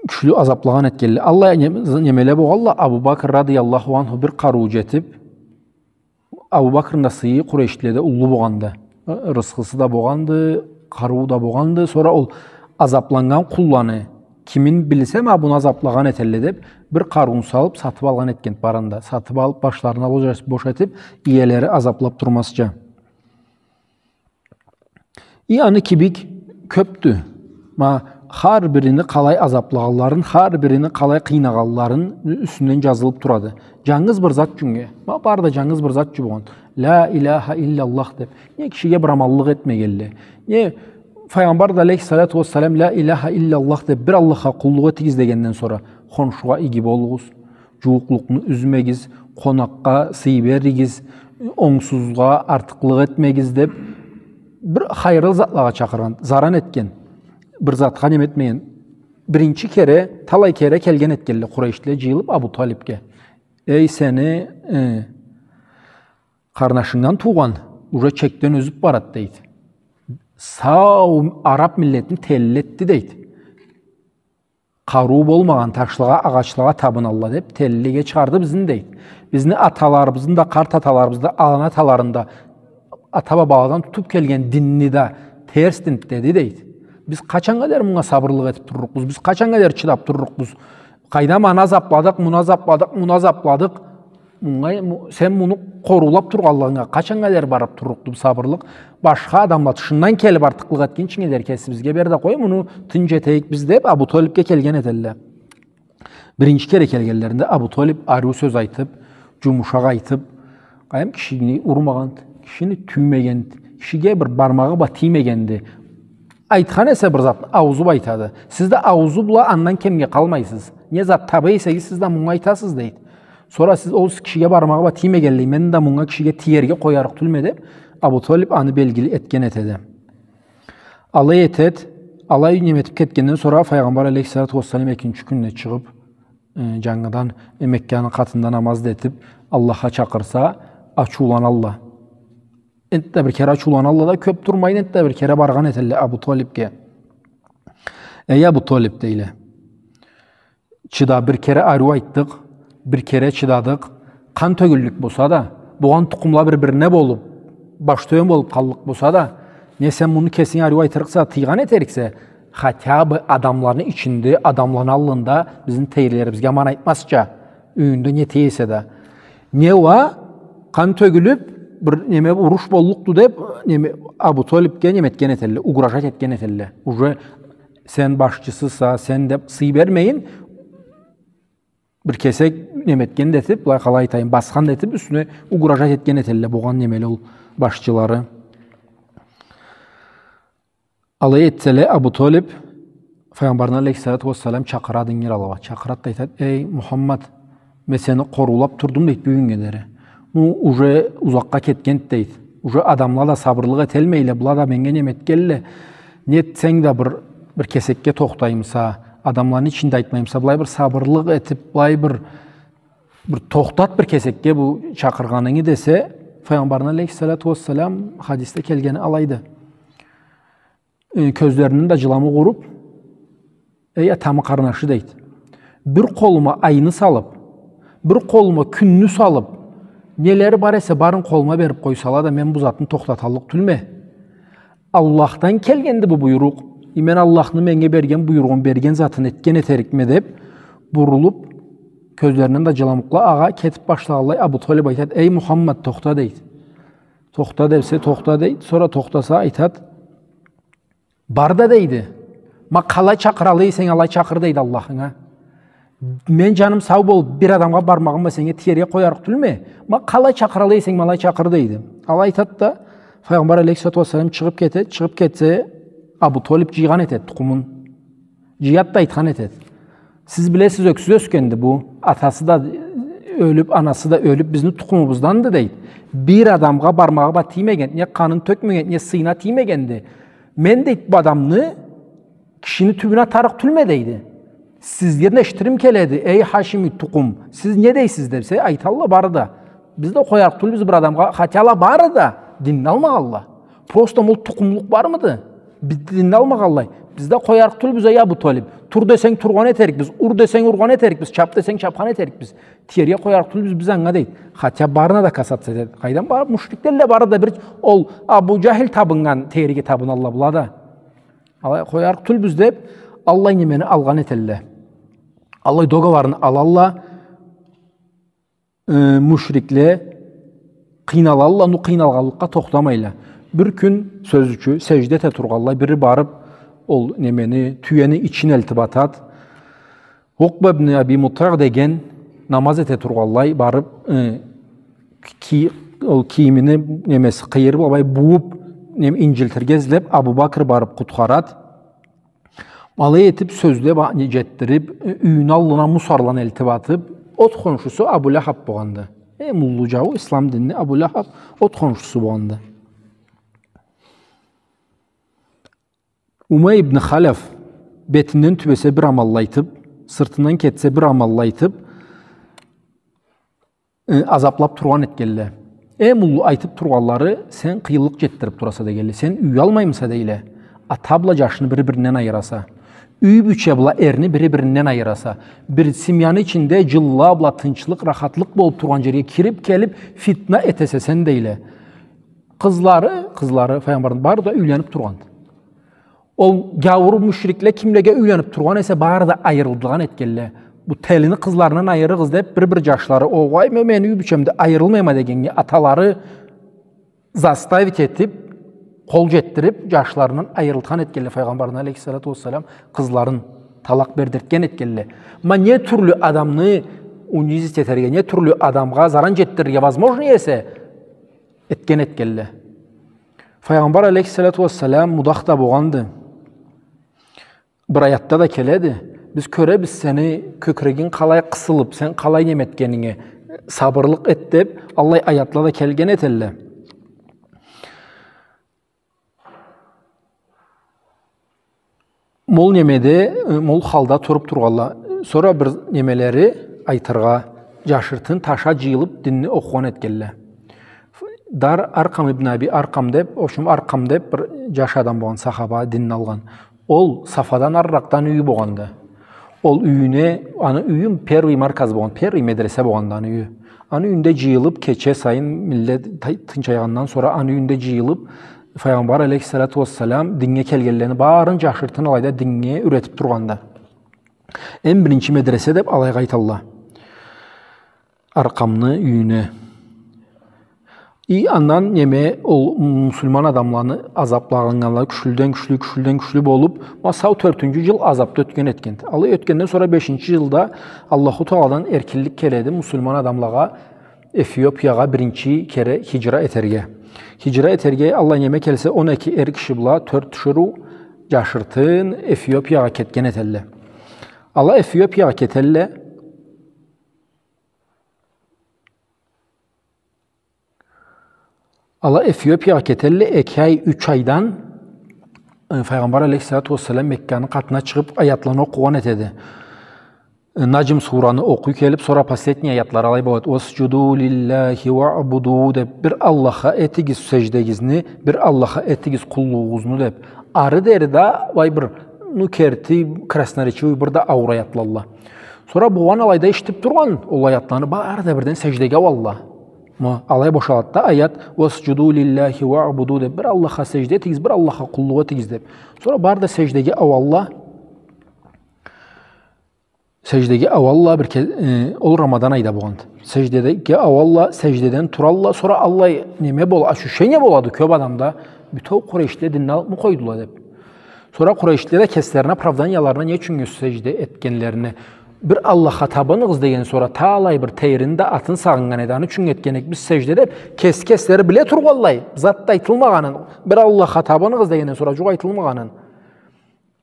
кючлю азаплагъан этгелле. Аллай не-, немеле болгъалла, Абу Бакр радыяллаху анху бир къарыуу жетип, Абу Бакрны да сыйы къурейшлиледе уллу болгъанды. Рысхысы да болгъанды, къарыуу да болгъанды. Сора ол азапланнган къулланы кимин билсе, ма, буну азаплагъан этелле деп, бир къарыуун салып, сатып алгъан этген барын да. Сатып алып, башларына бош, бош этип, иелери азаплап турмазча. И аны кибик кёпдю. Ма, хар бирини къалай азаплагъанларын, хар бирини къалай къыйнагъанларын юсюнден жазылып турады. Жангыз бир зат ючюннге. Ма, бары да жангыз бир зат ючюн болгъан. «Ла иляха илляллах» деп. Не кишиге бир аманлыкъ этмегелле. Не Файгъамбар да алейхиссалату уассалам «Ла иляха илляллах» деп, бир Аллахха къуллукъ этигиз дегенден сора, хоншугъа иги болугъуз, Джууукълукъну юзмегиз, къонакъгъа сый беригиз, онгсузгъа артыкълыкъ этмегиз деб, бир хайырлы затлагъа чакъыргъан, заран этген. Бир затха неме этмеген. Биринчи кере, талай кере келген этгенле Къурайшлиле джыйылыб Абу Талибге. Эй, сени, э, къарнашынгдан туугъан уже чекден ёзюб барад, дейди. Сау араб миллетни телли этди, дейди. Къарыуу болмагъан ташлагъа, агъачлагъа табыналла деб, теллиге чыгъарды бизни, дейди. Бизни аталарыбызны да, къарт аталарыбызны да, алан аталарыны да, ата-бабаладан тутуб келген динни да терс дин деди, дейди. Биз къачан къадар мунга сабырлыкъ этиб турлукъбуз? Биз къачан къадар чыдаб турлукъбуз? Къайдам, аны азабладыкъ, муну азабладыкъ, муну азабладыкъ. Мунга, му-, сен муну къоруулаб тургъанлыгъынга къачан къадар барыб турлукъду бу сабырлыкъ? Башха адамла тышындан келиб артыкълыкъ этгинчинге дери кесибизге бер да къой, муну тынч этейик биз деб, Абу Талибге келген этелле. Биринчи кере келгенлеринде Абу Талиб ариу сёз айтыб, джумушакъ айтыб, къайдам, кишини урмагъанды, кишини тюймегенди, кишиге бир бармагъы бла тиймегенди. Айтхан эсе бир затны, аузу бла айтады. Сиз да аузу бла андан кемге къалмайсыз. Не зат таба эсегиз, сиз да мунга айтасыз, дейди. Сора сиз, ол кишиге бармагъы бла тиймегенлей, мен да мунга кишиге тиерге къоярыкъ тюлме деб, Абу Талиб аны белгили этген этеди. Алай этед, алай неме этиб кетгенден сора Файгъамбар алейхиссалату уассалам экинчи кюнде чыгъыб, э, джангыдан, э, Мекканы къатында намаз да этиб, Аллахха чакъырса, ачыуланалла. Энтда бир кере ачыуланалла да, кёб турмайын, энтда бир кере баргъан этелле Абу Талибге. Эй, Абу Талиб, дейле. Чыда, бир кере ариу айтдыкъ, бир кере чыдадыкъ. Къан тёгюллюк болса да, болгъан тукъумла бир-бирине болуб, баш тёбен болуб къаллыкъ болса да, не сен муну кесинг ариу айтырыкъса, тыйгъан этериксе, хотя бы адамланы ичинде, адамланы аллында бизни тейрилерибизге аман айтмазча, юйюнде не тей эсе да. Не уа, къан тёгюлюб, бир неме, уруш боллукъду деб, неме, Абу Талибге неме этген этелле, угрожать этген этелле. Уже сен башчысыса, сен деб сый бермейин, бир кесек неме этген да этиб, былай, къалай айтайым, басхан да этиб, юсюне угрожать этген этелле болгъан немели ол башчылары. Алай этселе, Абу Талиб Файгъамбарны алейхиссалату уассалам чакъырады ингир алгъа. Чакъырады да айтады: «Эй, Мухаммад, мен сени къоруулаб турдум, — дейди, — бюгюннге дери. Бу уже узакъгъа кетгенди, — дейди. — Уже адамла да сабырлыкъ этелмейле, была да меннге неме этгенле. Не этсенг да бир, бир кесекге тохтаймыса, адамланы ичинде айтмаймыса, былай бир сабырлыкъ этиб, былай бир, бир тохтат бир кесекге бу чакъыргъанынгы», — десе, Файгъамбарны алейхиссалату уассалам хадисде келгени алайды. Э, кёзлеринден да джыламукъ уруб: «Эй, атамы къарнашы, — дейди, — бир къолума айны салыб, бир къолума кюнню салыб, нелери бар эсе, барын къолума бериб къойсала да, мен бу затны тохтаталлыкъ тюлме. Аллахдан келгенди бу буйрукъ. И мен Аллахны меннге берген буйругъун, берген затын этген этерикме», — деб, бурулуб, кёзлеринден да джыламукъла агъа, кетиб башлагъанлай, Абу Талиб айтады: «Эй, Мухаммад, тохта», — дейди. «Тохта», — десе, «Тохта», — дейди. Сора тохтаса, айтады: «Бар да, — дейди, — ма къалай чакъыраллыкъ эсенг, алай чакъыр, — дейди, — Аллахынга. Мен джаным сау болуб, бир адамгъа бармагъым бла сеннге тиерге къоярыкъ тюлме. Ма къалай чакъыраллыкъ эсенг, ма алай чакъыр», — дейди. Алай айтады да, Файгъамбар алейхиссалату уассалам чыгъыб кетеди, чыгъыб кетсе, Абу Талиб джыйгъан этеди тукъумун. Джыяды да айтхан этеди: «Сиз билесиз, ёксюз ёсгенди бу. Атасы да ёлюб, анасы да ёлюб, бизни тукъумубузданды, — дейди. — Бир адамгъа бармагъы бла тиймеген, не къанын тёкмеген, не сыйына тиймегенди. Мен, — дейди, — бу адамны кишини тюбюне атарыкъ тюлме», — дейди. «Сизден эшитирим келеди, эй хашими тукъум, сиз не дейсиз?» — десе, айталла бары да: «Биз да къоярыкъ тюлбюз бир адамгъа, хотя ала бары да динни алмагъалла. Просто ол тукъумлукъ бармыды? Биз динни алмагъаллай. Биз да къоярыкъ тюлбюз, эй Абу Талиб. Тур десенг, тургъан этерикбиз, ур десенг, ургъан этерикбиз, чап десенг, чапхан этерикбиз. Тиерге къоярыкъ тюлбюз биз анга», — дейди. Хотя барына да касаться этеди. Къайдан барыб, мушрикле да бары да бир ол Абу Джахил табыннган тейриге табыналла была да. «Алай къоярыкъ тюлбюз», — деб, аллай немени алгъан этелле. Аллай договорну алалла. Э, мушрикле къыйналалла, но къыйналгъанлыкъгъа тохтамайла. Бир кюн, сёз ючюн, сежде эте тургъанлай, бири барыб, ол немени, тюени ичин элтиб атады. Укъба ибн Аби Мутагъ деген намаз эте тургъанлай барыб, э, ки-, ол кийимини немеси къыйырыб, алай буууб, нем-, инджилтирге излеб, Абу Бакр барыб къутхарады. Алай этиб, сёзлеб, а-, не, джетдириб, э, юйюню аллына мусорланы элтиб атыб, От хоншусу Абу Лахаб болгъанды. Эм уллу джауу ислам динини Абу Лахаб от хоншусу болгъанды. Умай ибн Халаф бетинден тюбесе бир амалла айтып, сыртындан кетсе бир амалла айтып, э, азаплап тургъан этгелле. Эм уллу айтып тургъанлары: «Сен къыйынлыкъ джетдирип тураса», — дегелле. «Сен юй алмаймыса», — дейле. «Ата бла джашны бири биринден айыраса. Юй бийче бла эрни бири биринден айыраса. Бир семьяны ичинде джылла бла тынчлыкъ, рахатлыкъ болуп тургъан джерге кирип келип фитна этесе сен», — дейле. Къызлары, къызлары файгъамбарны бары да юйленип тургъан. Ол гяуур мушрикле кимлеге юйленип тургъан эсе, бары да айырылдыргъан этгелле. «Бу телини къызларындан айырыгъыз», — деп, бир-бир джашлары: «Огъай, ме-, мени юй бийчемден айырылмайма», — дегеннге, аталары заставить этип, къол джетдирип, джашларындан айырылтхан этгелле файгъамбарны, алейхиссалату уассалам, къызларын талакъ бердиртген этгелле. Ма не тюрлю адамны унизить этерге, не тюрлю адамгъа заран джетдирирге возможно эсе, этген этгелле. Файгъамбар алейхиссалату уассалам мудах да болгъанды. Бир аятда да келеди: «Биз кёребиз сени кёкюрегинг къалай къысылып, сен къалай неме этгенинге, сабырлыкъ эт», — деп, аллай аятла да келген этелле. Мол немеде, э, мол халда туруп тургъалла. Сора бир немелери айтыргъа, джашыртын таша джыйылып, динни окъугъан этгелле. Дар Аркъам ибн Аби Аркъам деп, в общем, Аркъам деп бир джаш адам болгъан, сахаба, динни алгъан. Ол Сафадан арыракъдан юйю болгъанды. Ол юйюне, аны юйю первый марказ болгъан, первый медресе болгъанды аны юйю. Аны юйюнде джыйылып, кече сайын миллет тай-, тынчайгъандан сора аны юйюнде джыйылып, Файгъамбар алейхиссалату уассалам динге келгенлени барын джашыртын алайда динге юретип тургъанды. Эм биринчи медресе деп алайгъа айталла. Аркъамны юйюне. И андан неме, ол муслиман адамланы азаплагъанла кючлюден кючлю, кючлюден кючлю болуп, ма сау тёртюнчю джыл азапда ётген этген. Алай ётгенден сора бешинчи джылда Аллаху Тааладан эркинлик келеди муслиман адамлагъа Эфиопиягъа биринчи кере хиджра этерге. Хиджра этерге аллай неме келсе, он эки эр киши бла тёрт тиширыу джашыртын Эфиопиягъа кетген этелле. Ала Эфиопиягъа кетелле. Ала Эфиопиягъа кетелле, эки ай, юч айдан, э, Файгъамбар алейхиссалату уассалам Мекканы къатына чыгъып, аятланы окъугъан этеди. Э, Наджм сураны окъуй келип, сора последний аятлары алай болады: «Уасджуду лиллахи уаъбуду», — деп, «Бир Аллахха этигиз сеждегизни, бир Аллахха этигиз къуллугъугъузну», — деп. Ары дери да, вай, бир, ну, керти, красноречивый, бир да ауур аятлалла. Сора болгъан алайда эшитип тургъан ол аятланы бары да бирден сеждеге ауалла. Ма, алай бошалады да аят: «Уасджуду лиллахи уаъбуду», — деп, «Бир Аллахха сежде этигиз, бир Аллахха къуллукъ этигиз», — деп. Сора бары да сеждеге ауалла. Сеждеге ауалла бир ке-, э, ол Рамадан айда болгъанды. Сеждеге ауалла, сеждеден туралла, сора аллай неме бол-, ощущение болады кёп адамда, бютеу Къурейшле динни алыпмы къойдула деп. Сора Къурейшле да кеслерини оправданияларына не ючюн сежде этгенлерини, «Бир Аллахха табыныгъыз» деген сора талай бир тейрини да атын сагъыннган эди, аны ючюн этген эдик биз сежде деп, кес-, кеслери биле тургъанлай, зат да айтылмагъанын, «Бир Аллахха табыныгъыз» дегенден сора джукъ айтылмагъанын.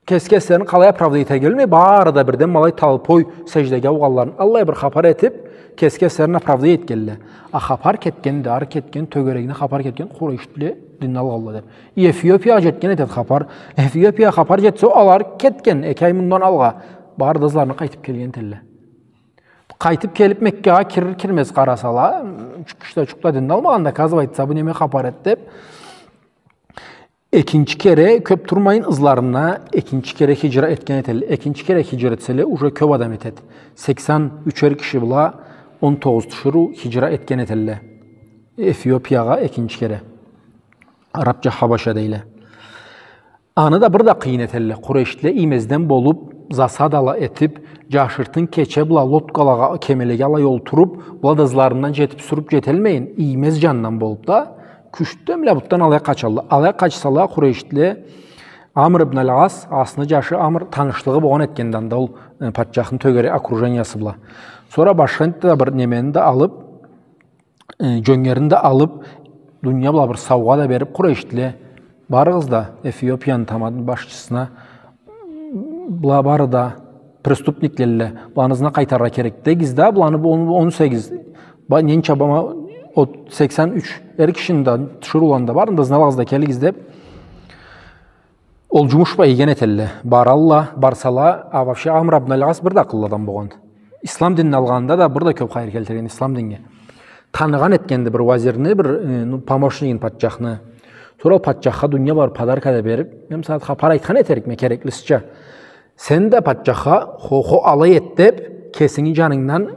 Кес-, кеслерин къалай оправдать этерге билмей, бары да бирден ма алай толпой сеждеге аугъанларын аллай бир хапар этип, кес-, кеслерин оправдать этгелле. А хапар кетген, ары кетген, тёгерегине хапар кетген, Къурейшле динни алгъалла деп. Эфиопиягъа джетген этед хапар. Эфиопиягъа хапар джетсе, алар кетген, эки ай мындан алгъа. Бары да ызларына къайтып келген этелле. Къайтып келип, Меккагъа кирир-кирмез къарасала, чукъ-, ишде чукъ да динни алмагъан да, оказывается, бу неме хапар эди деп. Экинчи кере, кёп турмайын, ызларына экинчи кере хиджра этген этелле. Экинчи кере хиджра этселе, уже кёп адам этед. Сексен ючер киши бла он тогъуз тиширыу хиджра этген этелле. Эфиопиягъа экинчи кере. Арапча Хабаша дейле. Аны да бир да къыйын этелле. Къурейшле иймезден болуп, засадала этип, джашыртын кече бла лодкалагъа, кемелеге алай олтуруп, была да ызларындан джетип, сюрюп джетелмейин, иймез джандан болуп да, кючден бла бутдан алай къачалла. Алай къачсала, Къурейшле Амр ибн аль-Ас, Асны джашы Амр, танышлыгъы болгъан этгенди анда ол, э, патчахны тёгерек окружениясы бла. Сора башха да бир немени да алып, э, джёнгерин да алып, дуния бла бир саугъа да берип, Къурейшле, барыгъыз да Эфиопияны тамадын башчысына, была бары да преступниклелле, буланы ызына къайтарыргъа керек дегиз да, буланы бу он, он сегиз, ба-, ненча бама, о, сексен юч эр кишини да, тиширыуланы да барын да, ызына алагъыз да келигиз деп, ол джумуш бла ийген этелле. Баралла, барсала, а вообще Амр ибн аль-Ас бир да акъыллы адам болгъан. Ислам динни алгъанында да бир да кёп хайыр келтирген ислам динге. Таныгъан этгенди бир вазирни, бир, э, ну, помощнигин патчахны. Сора ол патчахха дуния бла подарка да берип, мен сагъат хапар айтхан этерикме кереклисича. Сен да патчахха хо-, хо алай эт деп, кесинги джанынгдан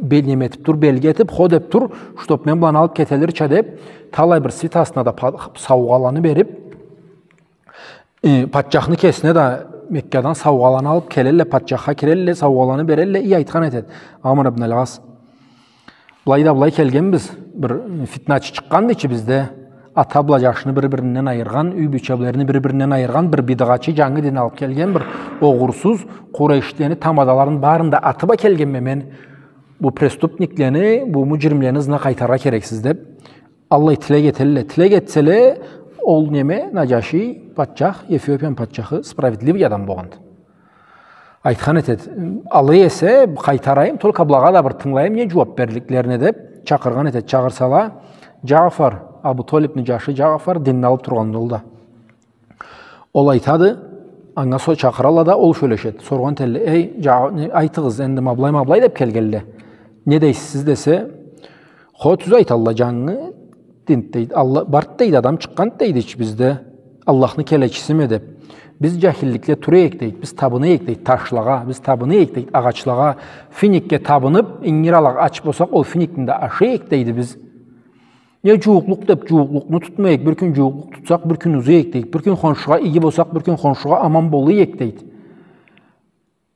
бел-, неме этип тур, белги этип, хо деп тур, чтоб мен буланы алып кетелирча деп, талай бир свитасына да па-, саугъаланы берип, э, патчахны кесине да Меккадан саугъаланы алып келелле, патчахха кирелле, саугъаланы берелле, и айтхан этед Амр ибн аль-Ас. Былай да былай келгенбиз, бир фитначы чыкъгъанды ичибизде, ата бла джашны бир-биринден айыргъан, юй бийчелерин бир-биринден айыргъан, бир бидгъачы, джангы дин алып келген, бир огъурсуз, Къурейшлени тамадаларын барын да атып а келгенме мен, бу преступниклени, бу муджримлени ызына къайтарыргъа керексиз деп, аллай тилек этелле. Тилек этселе, ол неме, Наджаши патчах, Эфиопияны патчахы, справедливый адам болгъанды. Айтхан этед, алай эсе, къайтарайым, только былагъа да бир тынгылайым, не джууап берликлерине деп, чакъыргъан этед, чакъырсала, Джафар, Абу Толибни джашы Джафар, динни алып тургъанды ол да. Ол айтады, анга со-, чакъыралла да, ол сёлешед. Соргъан этелле, эй, джа-, не, айтыгъыз, энди ма былай, ма былай деп келгенле. Не дейсиз сиз десе, хо, тюз айталла, джангы дин дейди. Алла, бард дейди, адам чыкъгъанд дейди ичибизде, Аллахны келечисиме деп. Биз джахилликле тура эдик дейди, биз табына эдик дейди ташлагъа, биз табына эдик дейди агъачлагъа, финикге табынып, ингир алагъа ач болсакъ, ол финикни да аша эдик дейди биз. Не джууукълукъ деп, джууукълукъну тутмай эдик, бир кюн джууукълукъ тутсакъ, бир кюн уза эдик дейди. Бир кюн хоншугъа иги болсакъ, бир кюн хоншугъа аман бола эдик дейди.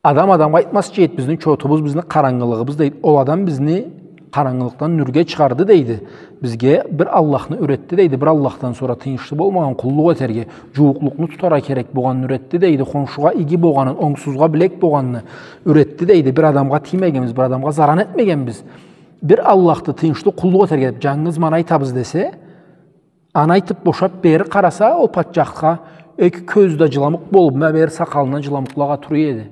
Адам адамгъа айтмазча эди, бизни чотубуз, бизни къарангылыгъыбыз дейди. Ол адам бизни къарангылыкъдан нюрге чыгъарды дейди. Бизге бир Аллахны юретди дейди. Бир Аллахдан сора тыйыншлы болмагъан къуллукъ этерге, джууукълукъну тутаргъа керек болгъанын юретди дейди. Хоншугъа иги болгъанын, онгсузгъа билек болгъанын юретди дейди. Бир адамгъа тиймегенбиз, бир адамгъа заран этмегенбиз. Бир Аллахды тыйыншлы къуллукъ этерге деп, джангыз ма аны айтабыз десе, аны айтып бошап, бери къараса, ол патчахха эки кёзю да джыламукъ болуп, ма бери сакъалындан джыламукъла агъа тура эди.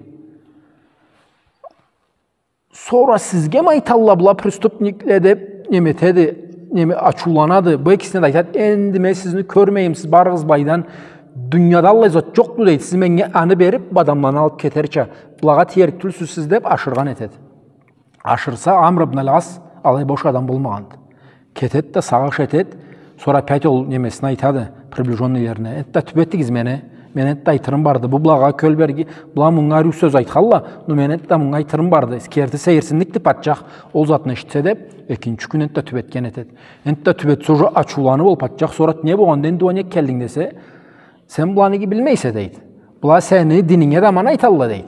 Сора сизге ма айталла была преступникле деп, неме этеди, неме, ачыуланады. Бу экисине да айтады, энди мен сизни кёрмейим, сиз барыгъыз былайдан, дунияда аллай зат джокъду дейди. Сиз меннге аны берип, бу адамланы алып кетерча, былагъа тиерик тюлсюз сиз деп ашыргъан этеди. Ашырса, Амр ибн аль-Ас алай бош адам болмагъанды. Кетед да, сагъыш этед. Сора опять ол немесине айтады, приближённыйлерине: «Энтда тюбетигиз мени. Мен энтда айтырым барды. Бу былагъа кёл берги, была мынга ариу сёз айтханла, но мен энтда мынга айтырым барды». Керти сейирсинликди патчах, ол затны эшитсе деп, экинчи кюн энтда тюбетген этед. Энтда тюбетсе, уже ачыуланып ол патчах, сорад: «Не болгъанды, энди уа нек келдинг?» десе, «Сен быланы иги билмейсе, — дейди. — Была сени дининге да аман айталла, — дейди.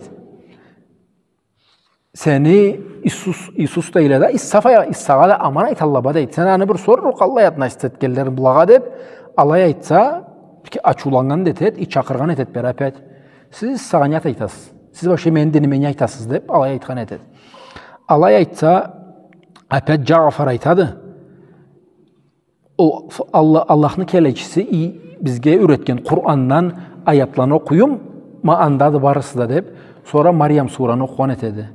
— Сени Иисус, Иисус дейле да, Иса фай-, Исагъа да аман айталла ба, — дейди. — Сен аны бир сор, къаллай относиться этгенлерин былагъа», — деп, алай айтса, ачыуланнган да этед, и чакъыргъан этед бери опять. «Сиз Исагъа не айтасыз? Сиз вообще мени диниме не айтасыз?» — деп, алай айтхан этед. Алай айтса, опять Джафар айтады: «Ол ф-, Алла-, Аллахны келечиси и-, бизге юретген Къурандан аятланы окъуюм, ма андады барысы да», — деп, сора Мариям сураны окъугъан этеди.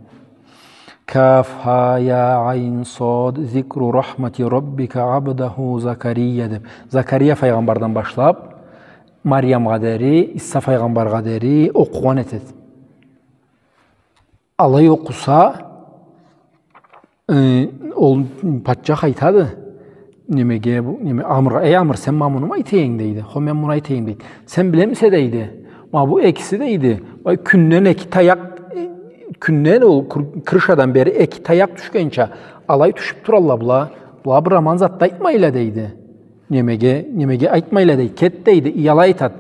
«Каф, ха, я, айн, сод, зикру рахмати раббика абдаху Закария», — деп, Закария файгъамбардан башлап, Мариямгъа дери, Иса файгъамбаргъа дери окъугъан этеди. Алай окъуса, э, ол патчах айтады немеге, бу, неме, Амргъа: «Эй, Амр, сен ма муну му айта эдинг?» — дейди. «Хо, мен муну айта эдим», — дейди. «Сен билемисе, — дейди, — ма бу экиси, — дейди, — ай, кюнден эки таякъ, э, кюнден ол кур-, крышадан бери эки таякъ тюшгенча алай тюшюп туралла была. Была бир аман зат да айтмайла, — дейди. — Немеге, немеге айтмайла, — дейди. — Кет, — дейди, — и алай айтад.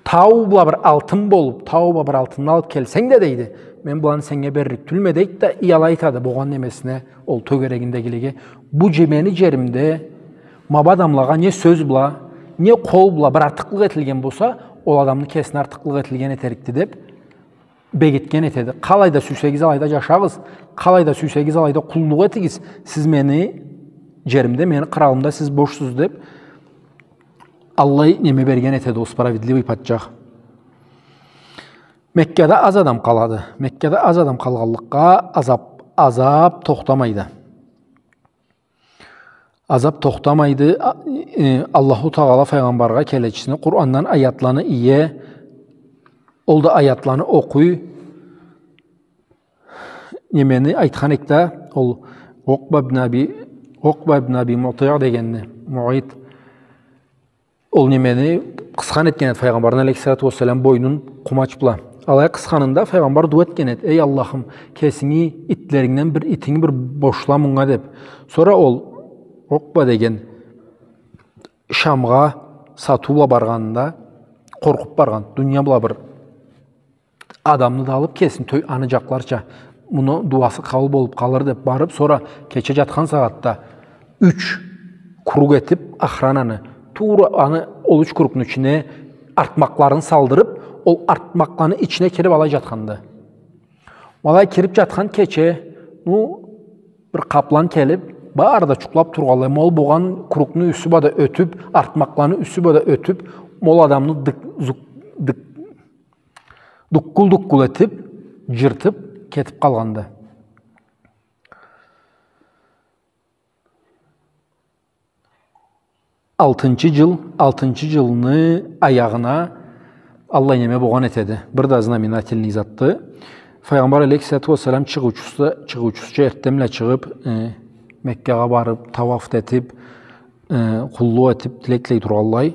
Тау бла бир алтын болуп, тау бла бир алтынны алып келсенг да, — дейди, — мен быланы сеннге берлик тюлме», — дейди да, и алай айтады болгъан немесине, ол тёгерегиндегилеге: «Бу же-, мени жеримде ма бу адамлагъа не сёз бла, не къол бла бир артыкълыкъ этилген болса, ол адамны кесине артыкълыкъ этилген этерикди», — деп бегитген этеди. «Къалайда сюйсегиз, алайда джашагъыз, къалайда сюйсегиз, алайда къуллукъ этигиз, сиз мени жеримде, мени къралымда сиз бошсуз», — деп, аллай неме берген этеди ол справедливый патчах. Меккада аз адам къалады. Меккада аз адам къалгъанлыкъгъа азап, азап тохтамайды. Азап тохтамайды. А-, э, Аллаху Тагъала файгъамбаргъа келечисине Къурандан аятланы ие, ол да аятланы окъуй. Немени айтхан эк да, ол Укъба ибн Аби, Укъба ибн Аби Мутиъ дегенни, Муит. Ол немени къысхан этген эди файгъамбарны алейхиссалату уассалам бойнун къумач бла. Алай къысханында файгъамбар дуа этген эди: «Эй Аллахым, кесинги итлерингден бир итинги бир бошла мунга», — деп. Сора ол Укъба деген Шамгъа сатыу бла баргъанында, къоркъуп баргъан, дуния бла бир адамны да алып келсин, тёй аны джакъларча, муну дуасы къабыл болуп къалыр деп барып, сора кече джатхан сагъатда юч круг этип, охрананы, туура аны, ол юч кругну ичине артмакъларын салдырып, ол артмакъланы ичине кирип алай джатханды. Алай кирип джатхан кече, ну, бир къаплан келип, бары да джукълап тургъанлай, ма ол болгъан кругну юсю бла да ётюп, артмакъланы юсю бла да ётюп, ма ол адамны дык-, зук-, дык-, дуккул-дуккул этип, джыртып, кетип къалгъанды. Алтынчы джыл, алтынчы джылны аягъына аллай неме болгъан этеди. Бир да знаменательный затды. Файгъамбар алейхиссалату уассалам чыгъыучусу, чыгъыучусуча эртденбла чыгъып, э, Меккагъа барып, тауаф да этип, э, къуллукъ этип, тилек тилей тургъанлай.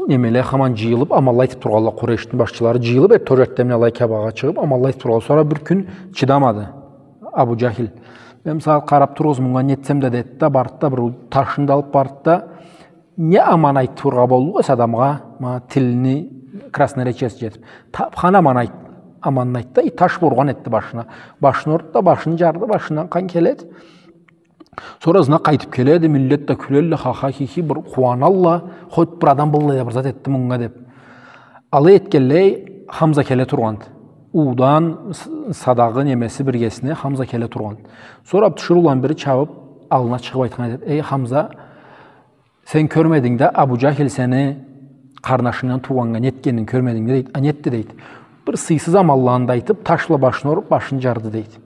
Немеле хаман джыйылып, аманла айтып тургъанла, Къурейшни башчылары джыйылып, э, тоже эртденбла алай Каабагъа чыгъып, аманла айтып тургъанла. Сора бир кюн чыдамады Абу Джахил. «Мен, сагъат, къарап туругъуз, мунга нетсем да», — деди да, барды да, бир ташны да алып барды да, не аман айтыргъа боллукъ эсе адамгъа, ма, тилини красноречиеси джетип. Тапхан аман айт-, аманны айтды да, и таш ургъан этди башына. Башын урду да, башын джарды, башындан къан келеди. Сора ызына къайтып келеди, миллет да кюлелле, ха-ха-хи-хи, бир къууаналла, хоть бир адам быллай да бир зат этди мунга деп. Алай этгенлей, Хамза келе тургъанды. Уудан с-, садагъы немеси биргесине Хамза келе тургъанды. Сора тиширыуланы бири чабып, аллына чыгъып айтхан этеди: «Эй, Хамза, сен кёрмединг да, Абу Джахил сени къарнашынгдан туугъаннга нетгенин кёрмединг да», — дейди. «А, нетди?» — дейди. «Бир сыйсыз аманланы да айтып, таш бла башын уруп, башын джарды», — дейди.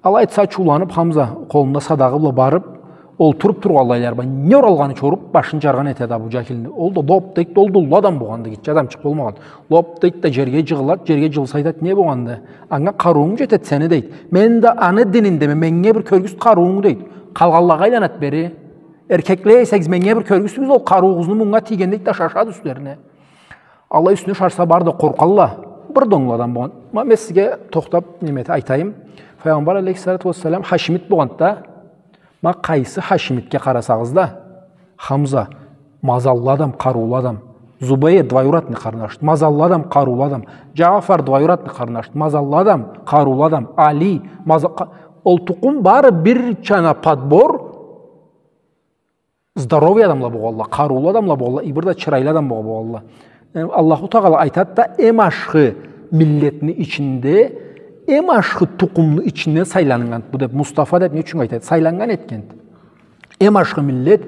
Алай айтса, ачыуланып, Хамза къолунда садагъы бла барып, олтуруп тургъанлайлар бла, не уралгъаныча уруп, башын джаргъан этеди Абу Джахилни. Ол да лоп дейди, ол да уллу адам болгъанды, гитче адамчыкъ болмагъан. Лоп дейди да, джерге джыгъылады, джерге джыгъылса, айтады: «Не болгъанды? Анга къарыуунг джетеди сени», — дейди. «Мен да аны дининдеме, меннге бир кёргюзт къарыуунг», — дейди. Къалгъанлагъа айланады бери. «Эркекле эсегиз, меннге бир кёргюзтюгюз ол къарыуугъузну мунга тийгенин», — дейди да, шашады юслерине. Алай юсюне шашса, бары да къоркъалла. Бир да онгла адам болгъан. Ма, мен сизге тохтап, неме этип айтайым. Файгъамбар алейхиссалату уассалам хашимит болгъанды да. Ма, къайсы хашимитге къарасагъыз да, Хамза, мазаллы адам, къарыулу адам. Зубейр, двоюродный къарнашды, мазаллы адам, къарыулу адам. Джафар, двоюродный къарнашды, мазаллы адам, къарыулу адам. Али, маза-, къа-, ол тукъум бары бирча подбор, здоровый адамла болгъанла, къарыулу адамла болгъанла, и бир да чырайлы адамла болгъанла. Э, Аллаху Тагъала айтады да, эм ашхы миллетни ичинде, эм ашхы тукъумну ичинде сайланнган. Бу деп, Мустафа деп не ючюн айтады? Сайланнган этгенди. Эм ашхы миллет,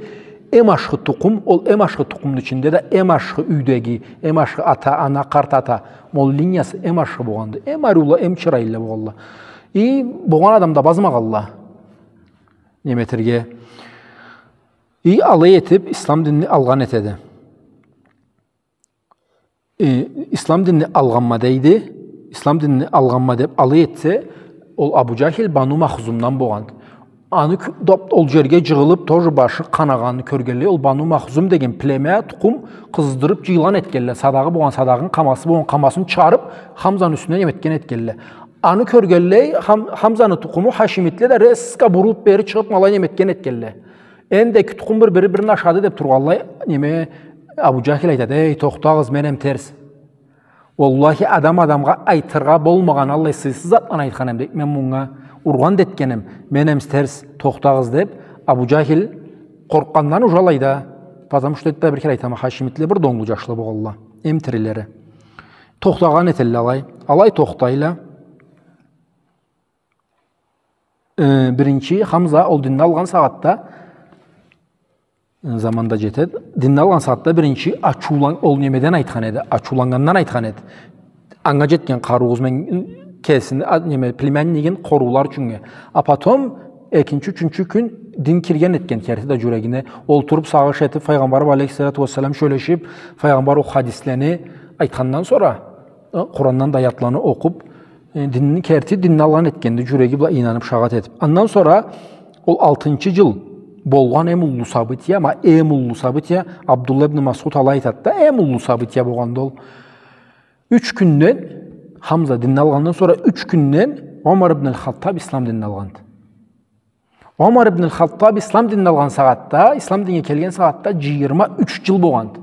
эм ашхы тукъум, ол эм ашхы тукъумну ичинде да эм ашхы юйдеги, эм ашхы ата, ана, къарт ата, ма ол линиясы эм ашхы болгъанды. Эм ариула, эм чырайлыла болгъанла. И болгъан адам да базмагъанла. Неме этерге. И алай этип, ислам динни алгъан этеди. Э, ислам динни алгъанма дейди, ислам динни алгъанма деп алай этсе, ол Абу Джахил Бану Махзумдан болгъанды. Аны кю-, доп-, ол джерге джыгъылып, тоже башы къанагъанын кёргенлей, ол Бану Махзум деген племя, тукъум къыздырып джыйылгъан этгенле, садагъы болгъан садагъын, къамасы болгъан къамасын чыгъарып, Хамзаны юсюне неме этген этгенле. Аны кёргенлей, Хам-, Хамзаны тукъуму хашимитле да резко бурулуп бери чыгъып, ма алай неме этген этгенле. Энди эки тукъум бир-бири-бирин ашады деп тургъанлай, неме, Абу Джахил айтады: «Эй, тохтагъыз, менем терс. Уаллахи, адам адамгъа айтыргъа болмагъан аллай сыйсыз затланы айтхан эм, дейди, мен мунга ургъан да этген эм, менем терс, тохтагъыз», — деп, Абу Джахил къоркъгъандан ужалай да, потому что, энди да бир кере айтама, хашимитле бир да онглу джашла болгъанла, эм тирилери. Тохтагъан этелле алай, алай тохтайла. Э, биринчи Хамза ол динни алгъан сагъатда, э, заманда джетеди. Динни алгъан сагъатда биринчи ачыулан-, ол немеден айтхан эди, ачыуланнгандан айтхан эди. Анга джетген къарыуугъуз мен кесини, а, неме, племяннигин къоруулар ючюннге. А потом экинчи, ючюнчю кюн дин кирген этген керти да джюрегине. Олтуруб сагъыш этиб, Файгъамбар бла алейхиссалату уассалам сёлешиб, Файгъамбар ол хадислени айтхандан сора, э, Къурандан да аятланы окъуб, э, динни керти, динни алгъан этгенди, джюреги бла ийнаныб, шагъат этиб. Андан сора ол алтынчы джыл болгъан эм уллу событие, ма эм уллу событие, Абдулла ибн Масъуд алай айтады да, эм уллу событие болгъанды ол. Юч кюнден, Хамза динни алгъандан сора юч кюнден Омар ибн аль-Хаттаб ислам динни алгъанды. Омар ибн аль-Хаттаб ислам динни алгъан сагъатда, ислам динге келген сагъатда джыйырма юч джыл болгъанды.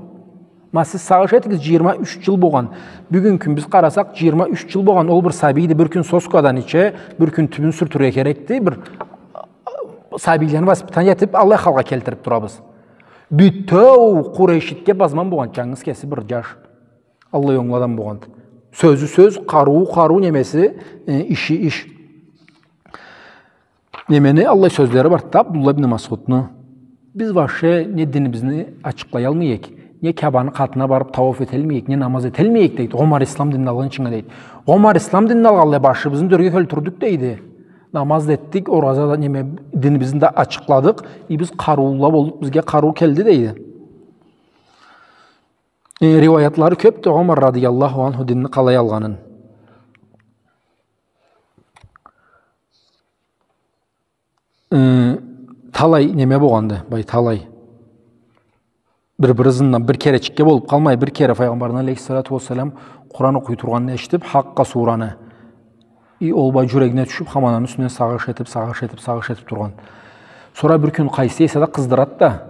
Ма сиз сагъыш этигиз, джыйырма юч джыл болгъан. Бюгюн кюн биз къарасакъ, джыйырма юч джыл болгъан. Ол бир сабийди, бир кюн соскадан иче, бир кюн тюбюн сюртюрге керекди. Бир сабийлени воспитание этиб, аллай халгъа келтириб турабыз. Бютеу Къурейшитге базман болгъан, джангыз кеси бир джаш. Аллай онглу адам болгъанды. Сёзю сёз, къарыуу къарыу, немеси, э, иши иш. Немени аллай сёзлери барды да Абдулла ибн Масъудну. Биз вообще не динибизни ачыкълаялмай эдик, не Каабаны къатына барыб тауаф этелмей эдик, не намаз этелмей эдик, дейди. Омар ислам динни алгъынчынга, дейди. Омар ислам динни алгъанлай башыбызны да ёрге кёлтюрдюк, дейди. Намаз да этдик, ораза да, неме, динибизни да ачыкъладыкъ. И биз къарыулула болдукъ, бизге къарыу келди, дейди. Э, риуаятлары кёбдю Омар радыяллаху анху динни къалай алгъанын. Э, талай неме болгъанды, бай, талай. Бир-бир ызындан бир керечикге болуб къалмай, бир кере Файгъамбарны алейхиссалату уассалам Къуран окъуй тургъанын эшитиб, Хакъкъа сураны. И ол бай джюрегине тюшюб, хаман аны юсюнден сагъыш этиб, сагъыш этиб, сагъыш этиб тургъан. Сора бир кюн къайсы эсе да къыздырады да.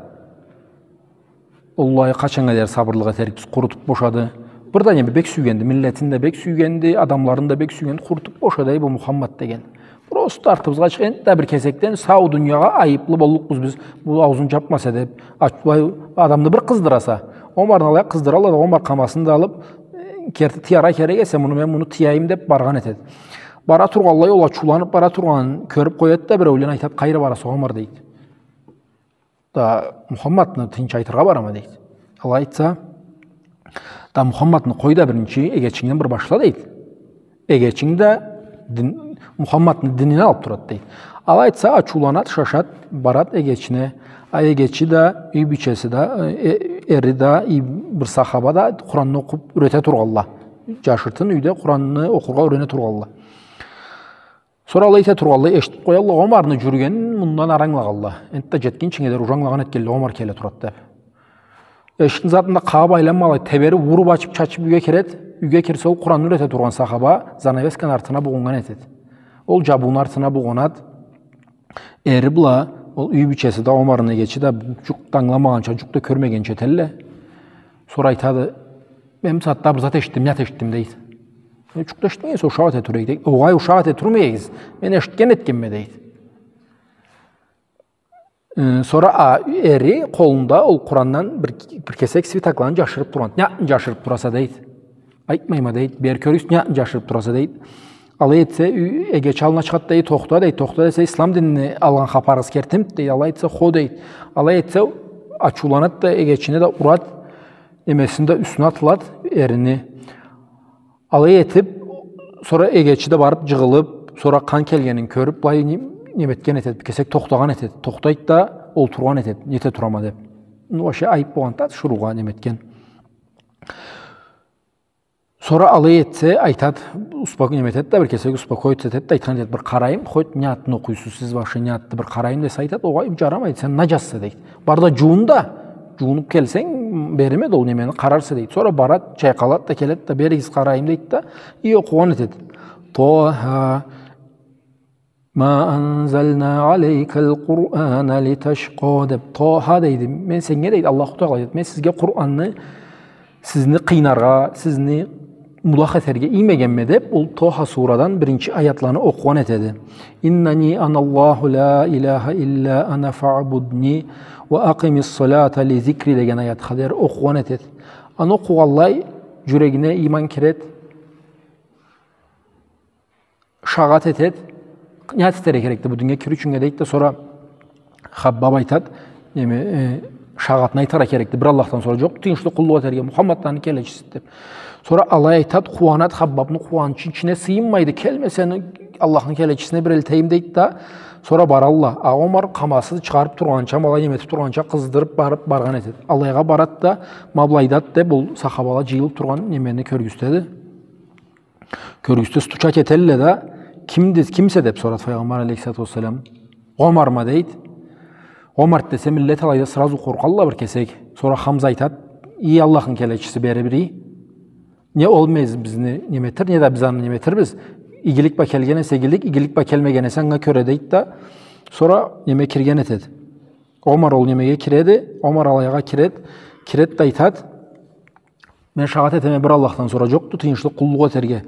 Оллахи, къачаннга дери сабырлыкъ этерикбиз, къурутуб бошады. Бир да неме, бек сюйгенди, миллетин да бек сюйгенди, адамларын да бек сюйгенди, къурутуб бошады, эй, бу Мухаммад деген. Просто артыбызгъа чыкъ, энтда бир кесекден сау дуниягъа айыблы боллукъбуз биз, бу ауузун джабмаса деб. Ач-, былай адамны бир къыздыраса, Омарны алай къыздыралла да, Омар къамасын да алыб, э, керти тыяргъа керек эсе муну, мен муну тыяйым деб баргъан этеди. Бара тургъанлай, ол ачыуланыб бара тургъанын кёрюб къояды да, биреулен айтады: «Къайры бараса, Омар?» — дейди. «Да Мухаммадны тынч айтыргъа барама», — дейди. Алай айтса: «Да Мухаммадны къой да, биринчи эгечингден бир башла», — дейди. Эгечинг да дин, Мухаммадны динин алыб турады, дейди. Алай айтса, ачыуланады, шашады, барады эгечине. А эгечи да, юй бийчеси да, э, э, эри да, и бир сахаба да Къуранны окъуб юрете тургъалла. Джашыртын юйде Къуранны окъургъа юрене тургъалла. Сора алай эте тургъанлай, эшитиб къоялла Омарны джюрюгенин, мындан ары ангылагъалла. Энтда джетгинчинге дери уже ангылагъан этгелле, Омар келе турады деб. Эшикни затын да къагъыб айланмай, алай теберип, уруб, ачыб, чачыб юйге кирет. Юйге кирсе, ол Къуранны юрете тургъан сахаба занавесканы артына бугъуннган этет. Ол джабыуну артына бугъунат. Эри бла ол юй бийчеси да, Омарны эгечи да джукъ да ангыламагъанча, джукъ да кёрмегенча этелле. Сора айтады: «Мен бусагъатда бир зат эшитдим, не зат эшитдим?» — дейди. «Э, джукъ да эшитмегенсе, ушакъ эте тура эдик», — дейди. «Огъай, ушакъ эте турмай эдигиз. Мен эшитген этгенме», — дейди. Э, сора, а, эри къолунда ол Къурандан бир, бир кесек свитокланы джашырыб тургъан. «Не затны джашырыб тураса?» — дейди. «Айтмайма», — дейди. «Бери кёрюгюз, не затны джашырыб тураса», — дейди. Алай этсе, юй-, эгечи аллына чыгъат да: «Эй, тохта», — дейди. «Тохта», — десе: «Ислам динни алгъан хапарыгъыз кертимиди?» — дейди. Алай этсе: «Хо», — дейди. Алай этсе, ачыуланат да, эгечини да урат, немесини да юсюне атылат, эрини. Алай этиб, сора эгечи да барыб джыгъылыб, сора къан келгенин кёрюб, былай не-, неметген этет, бир кесек тохтагъан этет, тохтайт да олтургъан этет, нете турама деб. Ну, вообще айыб болгъан да, тиширыугъа неметген. Сора алай этсе, айтат, успоко-, неметет да, бир кесек успокоиться этет да, айтхан этет: «Бир къарайым, хоть не затны окъуйсуз сиз, вообще не затды, бир къарайым», — десе, айтат: «Огъай, джарамайды, сен наджасса», — дейт. «Бар да джуун да, джуунуб келсенг, береме да ол немени, къарарса», — дейт. Сора барат, чайкъалат да келет да: «Беригиз, къарайым», — дейт да, и окъугъан этет: «Тоха, ма анзална алейкал Къурана литашкъа», — деб. «Тоха, — дейди, — мен сеннге, — дейди Аллаху Тагъала, — дейди, — мен сизге Къуранны сизни къыйнаргъа, сизни мудах этерге иймегенме», — деб, ол Тоха сурадан биринчи аятланы окъугъан этеди. «Иннани аналлаху ла иляха илля ана фаъбудни ва акъимис салата ли зикри» деген аятха дери окъугъан этеди. Аны окъугъанлай, джюрегине ийман кирет, шагъат этет. Не зат этерге керекди бу динге кирюучюннге, дейт да, сора Хаббаб айтат, неме, э, Шагъатны айтыргъа керекди. Бир Аллахдан сора джокъду тыйыншлы къуллукъ этерге, Мухаммад да аны келечисиди деб. Сора алай айтад, къууанад, Хаббабны къууанчы ичине сыйынмайды. Келмесенг, Аллахны келечисине бир элтейим, дейд да, сора баралла. А Омар къамасы чыгъарыб тургъанча, ма алай неме этиб тургъанча, къыздырыб барыб, баргъан этед. Алайгъа барад да, ма былайдад деб, ол сахабала джыйылыб тургъан немени кёргюзтеди. Кёргюзтеди, стучать этелле да, кимди, кимсе деб сорад Файгъамбар алейхиссалату уассалам. Омарма, дейд. Омар десе, миллет алайда сразу къоркъалла бир кесек. Сора Хамза айтад, ий Аллахны келечиси, бери бир ий. Не ол биз-, бизни неме этер, не да биз аны неме этербиз. Игилик бла келген эсе игилик, игилик бла келмеген эсе анга кёре, дейд да. Сора неме кирген этед. Омар ол немеге киреди, Омар алайгъа киред, киред да айтад, мен шагъат этеме, бир Аллахдан сора джокъду тыйыншлы къуллукъ этерге.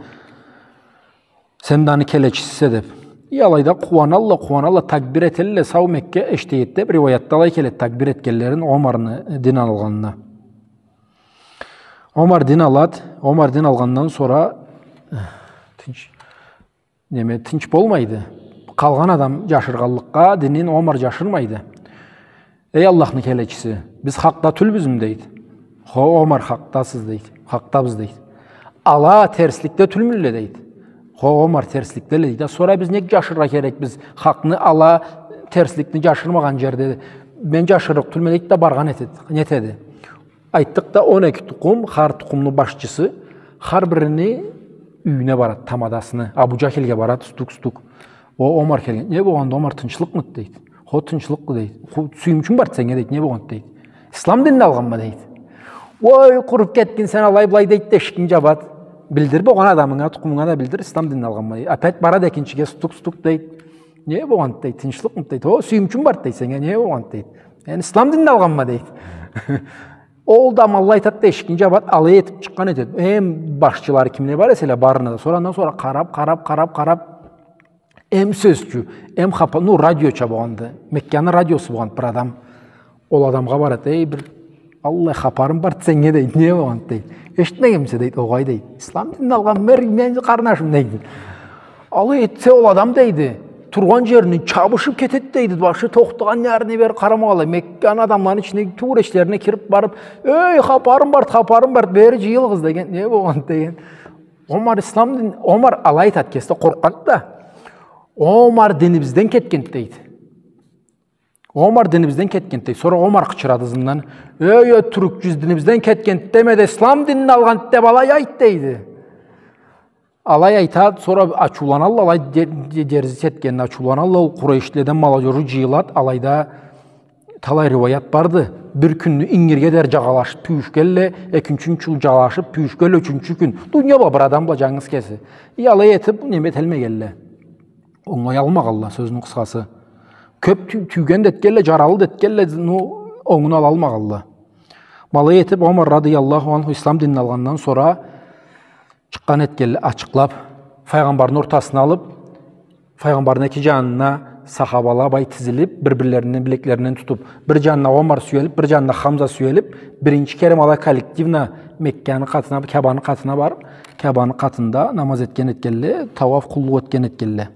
Сен да аны келечисисе деб. И алайда къууаналла, къууаналла, такбир этелле, сау Мекке эшитеди деб, риуаятда алай келед, такбир этгенлерин Омарны дин алгъанына. Омар дин алад, Омар дин алгъандан сора, э, тынч, неме, тынч болмайды. Къалгъан адам джашыргъанлыкъгъа, динин Омар джашырмайды. Эй Аллахны келечиси, биз хакъда тюлбюзмю, дейд. Хо, Омар, хакъдасыз, дейд. Хакъдабыз, дейд. Ала терсликде тюлмюлле, дейд. Хо, Омар, терсликделе, дейд. А сора биз нек джашырыргъа керекбиз хакъны, ала терсликни джашырмагъан джерде? Мен джашырыкъ тюлме, дейд да, баргъан этед, нетеди. Айтдыкъ да, он эки тукъум, хар тукъумну башчысы, хар бирини юйюне барад, тамадасыны, Абу Джахилге барад, стук-стук. О, Омар келген. Не болгъанды, Омар, тынчлыкъмыды, дейд. Хо, тынчлыкъды, дейд. Хо, сюйюмчюм барды сеннге, дейд. Не болгъанды, дейд. Ислам динни алгъанма, дейд. Ой, къуруб кетгин сен, алай-былай, дейд да, эшикни джабад. Билдир болгъан адамынга, тукъумунга да билдир, ислам динни алгъанма, дейд. Опять барад экинчиге, стук-стук, дейд. Не болгъанды, дейд, тынчлыкъмыды, дейд. О, сюйюмчюм барды, дейд, сеннге, не болгъанды, дейд. Мен ислам динни алгъанма, дейд. Ол да ма алай айтад да, эшикни джабад, алай этиб чыкъгъан этед. Эм башчылары кимле бар эселе, барына да. Сора андан сора къараб, къараб, къараб, къараб. Эм сёзчю, эм хапа-, ну, радиоча болгъанды. Мекканы радиосу болгъанды бир адам. Ол адамгъа барад, эй, бир аллай хапарым барды сеннге, дейд, не болгъанды, дейд. Эшитмегенмисе, дейд, огъай, дейд. Ислам динни алгъан, мер-, мен къарнашым, дейди. Алай этсе ол адам, дейди, тургъан джеринден чабышыб кетед, дейди. Башы тохтагъан джарына бери къарамагъанлай. Мекканы адамланы ичине, тюбюречлерине кириб барыб, эй, хапарым барды, хапарым барды, бери джыйылыгъыз, деген. Не болгъанды, деген. Омар ислам дин, Омар алай айтад, кеси да къоркъад да. Омар динибизден кетгенди, дейди. Омар динибизден кетгенди, дейди. Сора Омар къычырады ызындан. Эй, ётюрюкчю, динибизден кетгенди деме да, ислам динни алгъанды деб алай айт, дейди. Алай айтад, сора ачыуланалла, алай де-, де-, дерзис этгенине ачыуланалла, ол къурейшледен молодёжу джыйылад, алайда Талай риуаят барды. Бир кюнню ингирге дери джагъалашыб тюйюшгелле, экинчи кюн джагъалашыб тюйюшгелле, ючюнчю кюн. Дуния бла бир адам бла джангыз кеси. И алай этиб, неме эталмагъалла. Онгай алмагъалла, сёзню къысхасы. Кёб тю-, тюйген да этгелле, джаралы да этгелле, ну, онгун алалмагъалла. Ма алай этиб, Омар радыяллаху анху ислам динни алгъандан сора чыкъгъан этгелле ачыкълаб, файгъамбарны ортасына алыб, файгъамбарны эки джанына сахабала бай тизилиб, бир-бирлеринден, билеклеринден тутуб, бир джанына Омар сюелиб, бир джанына Хамза сюелиб, биринчи кере ма алай коллективно Мекканы къатына, Каабаны къатына барыб, Каабаны къатында намаз этген этгелле, тауаф, къуллукъ этген этгелле.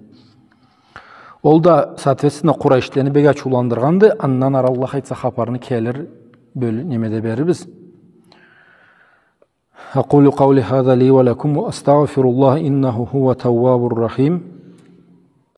Ол да, соответственно, къурайшлени бек ачыуландыргъанды, андан ары, Аллах айтса, хапарны келир бёл-, немеде берирбиз. أقول قولي هذا لي ولكم وأستغفر الله إنه هو التواب الرحيم.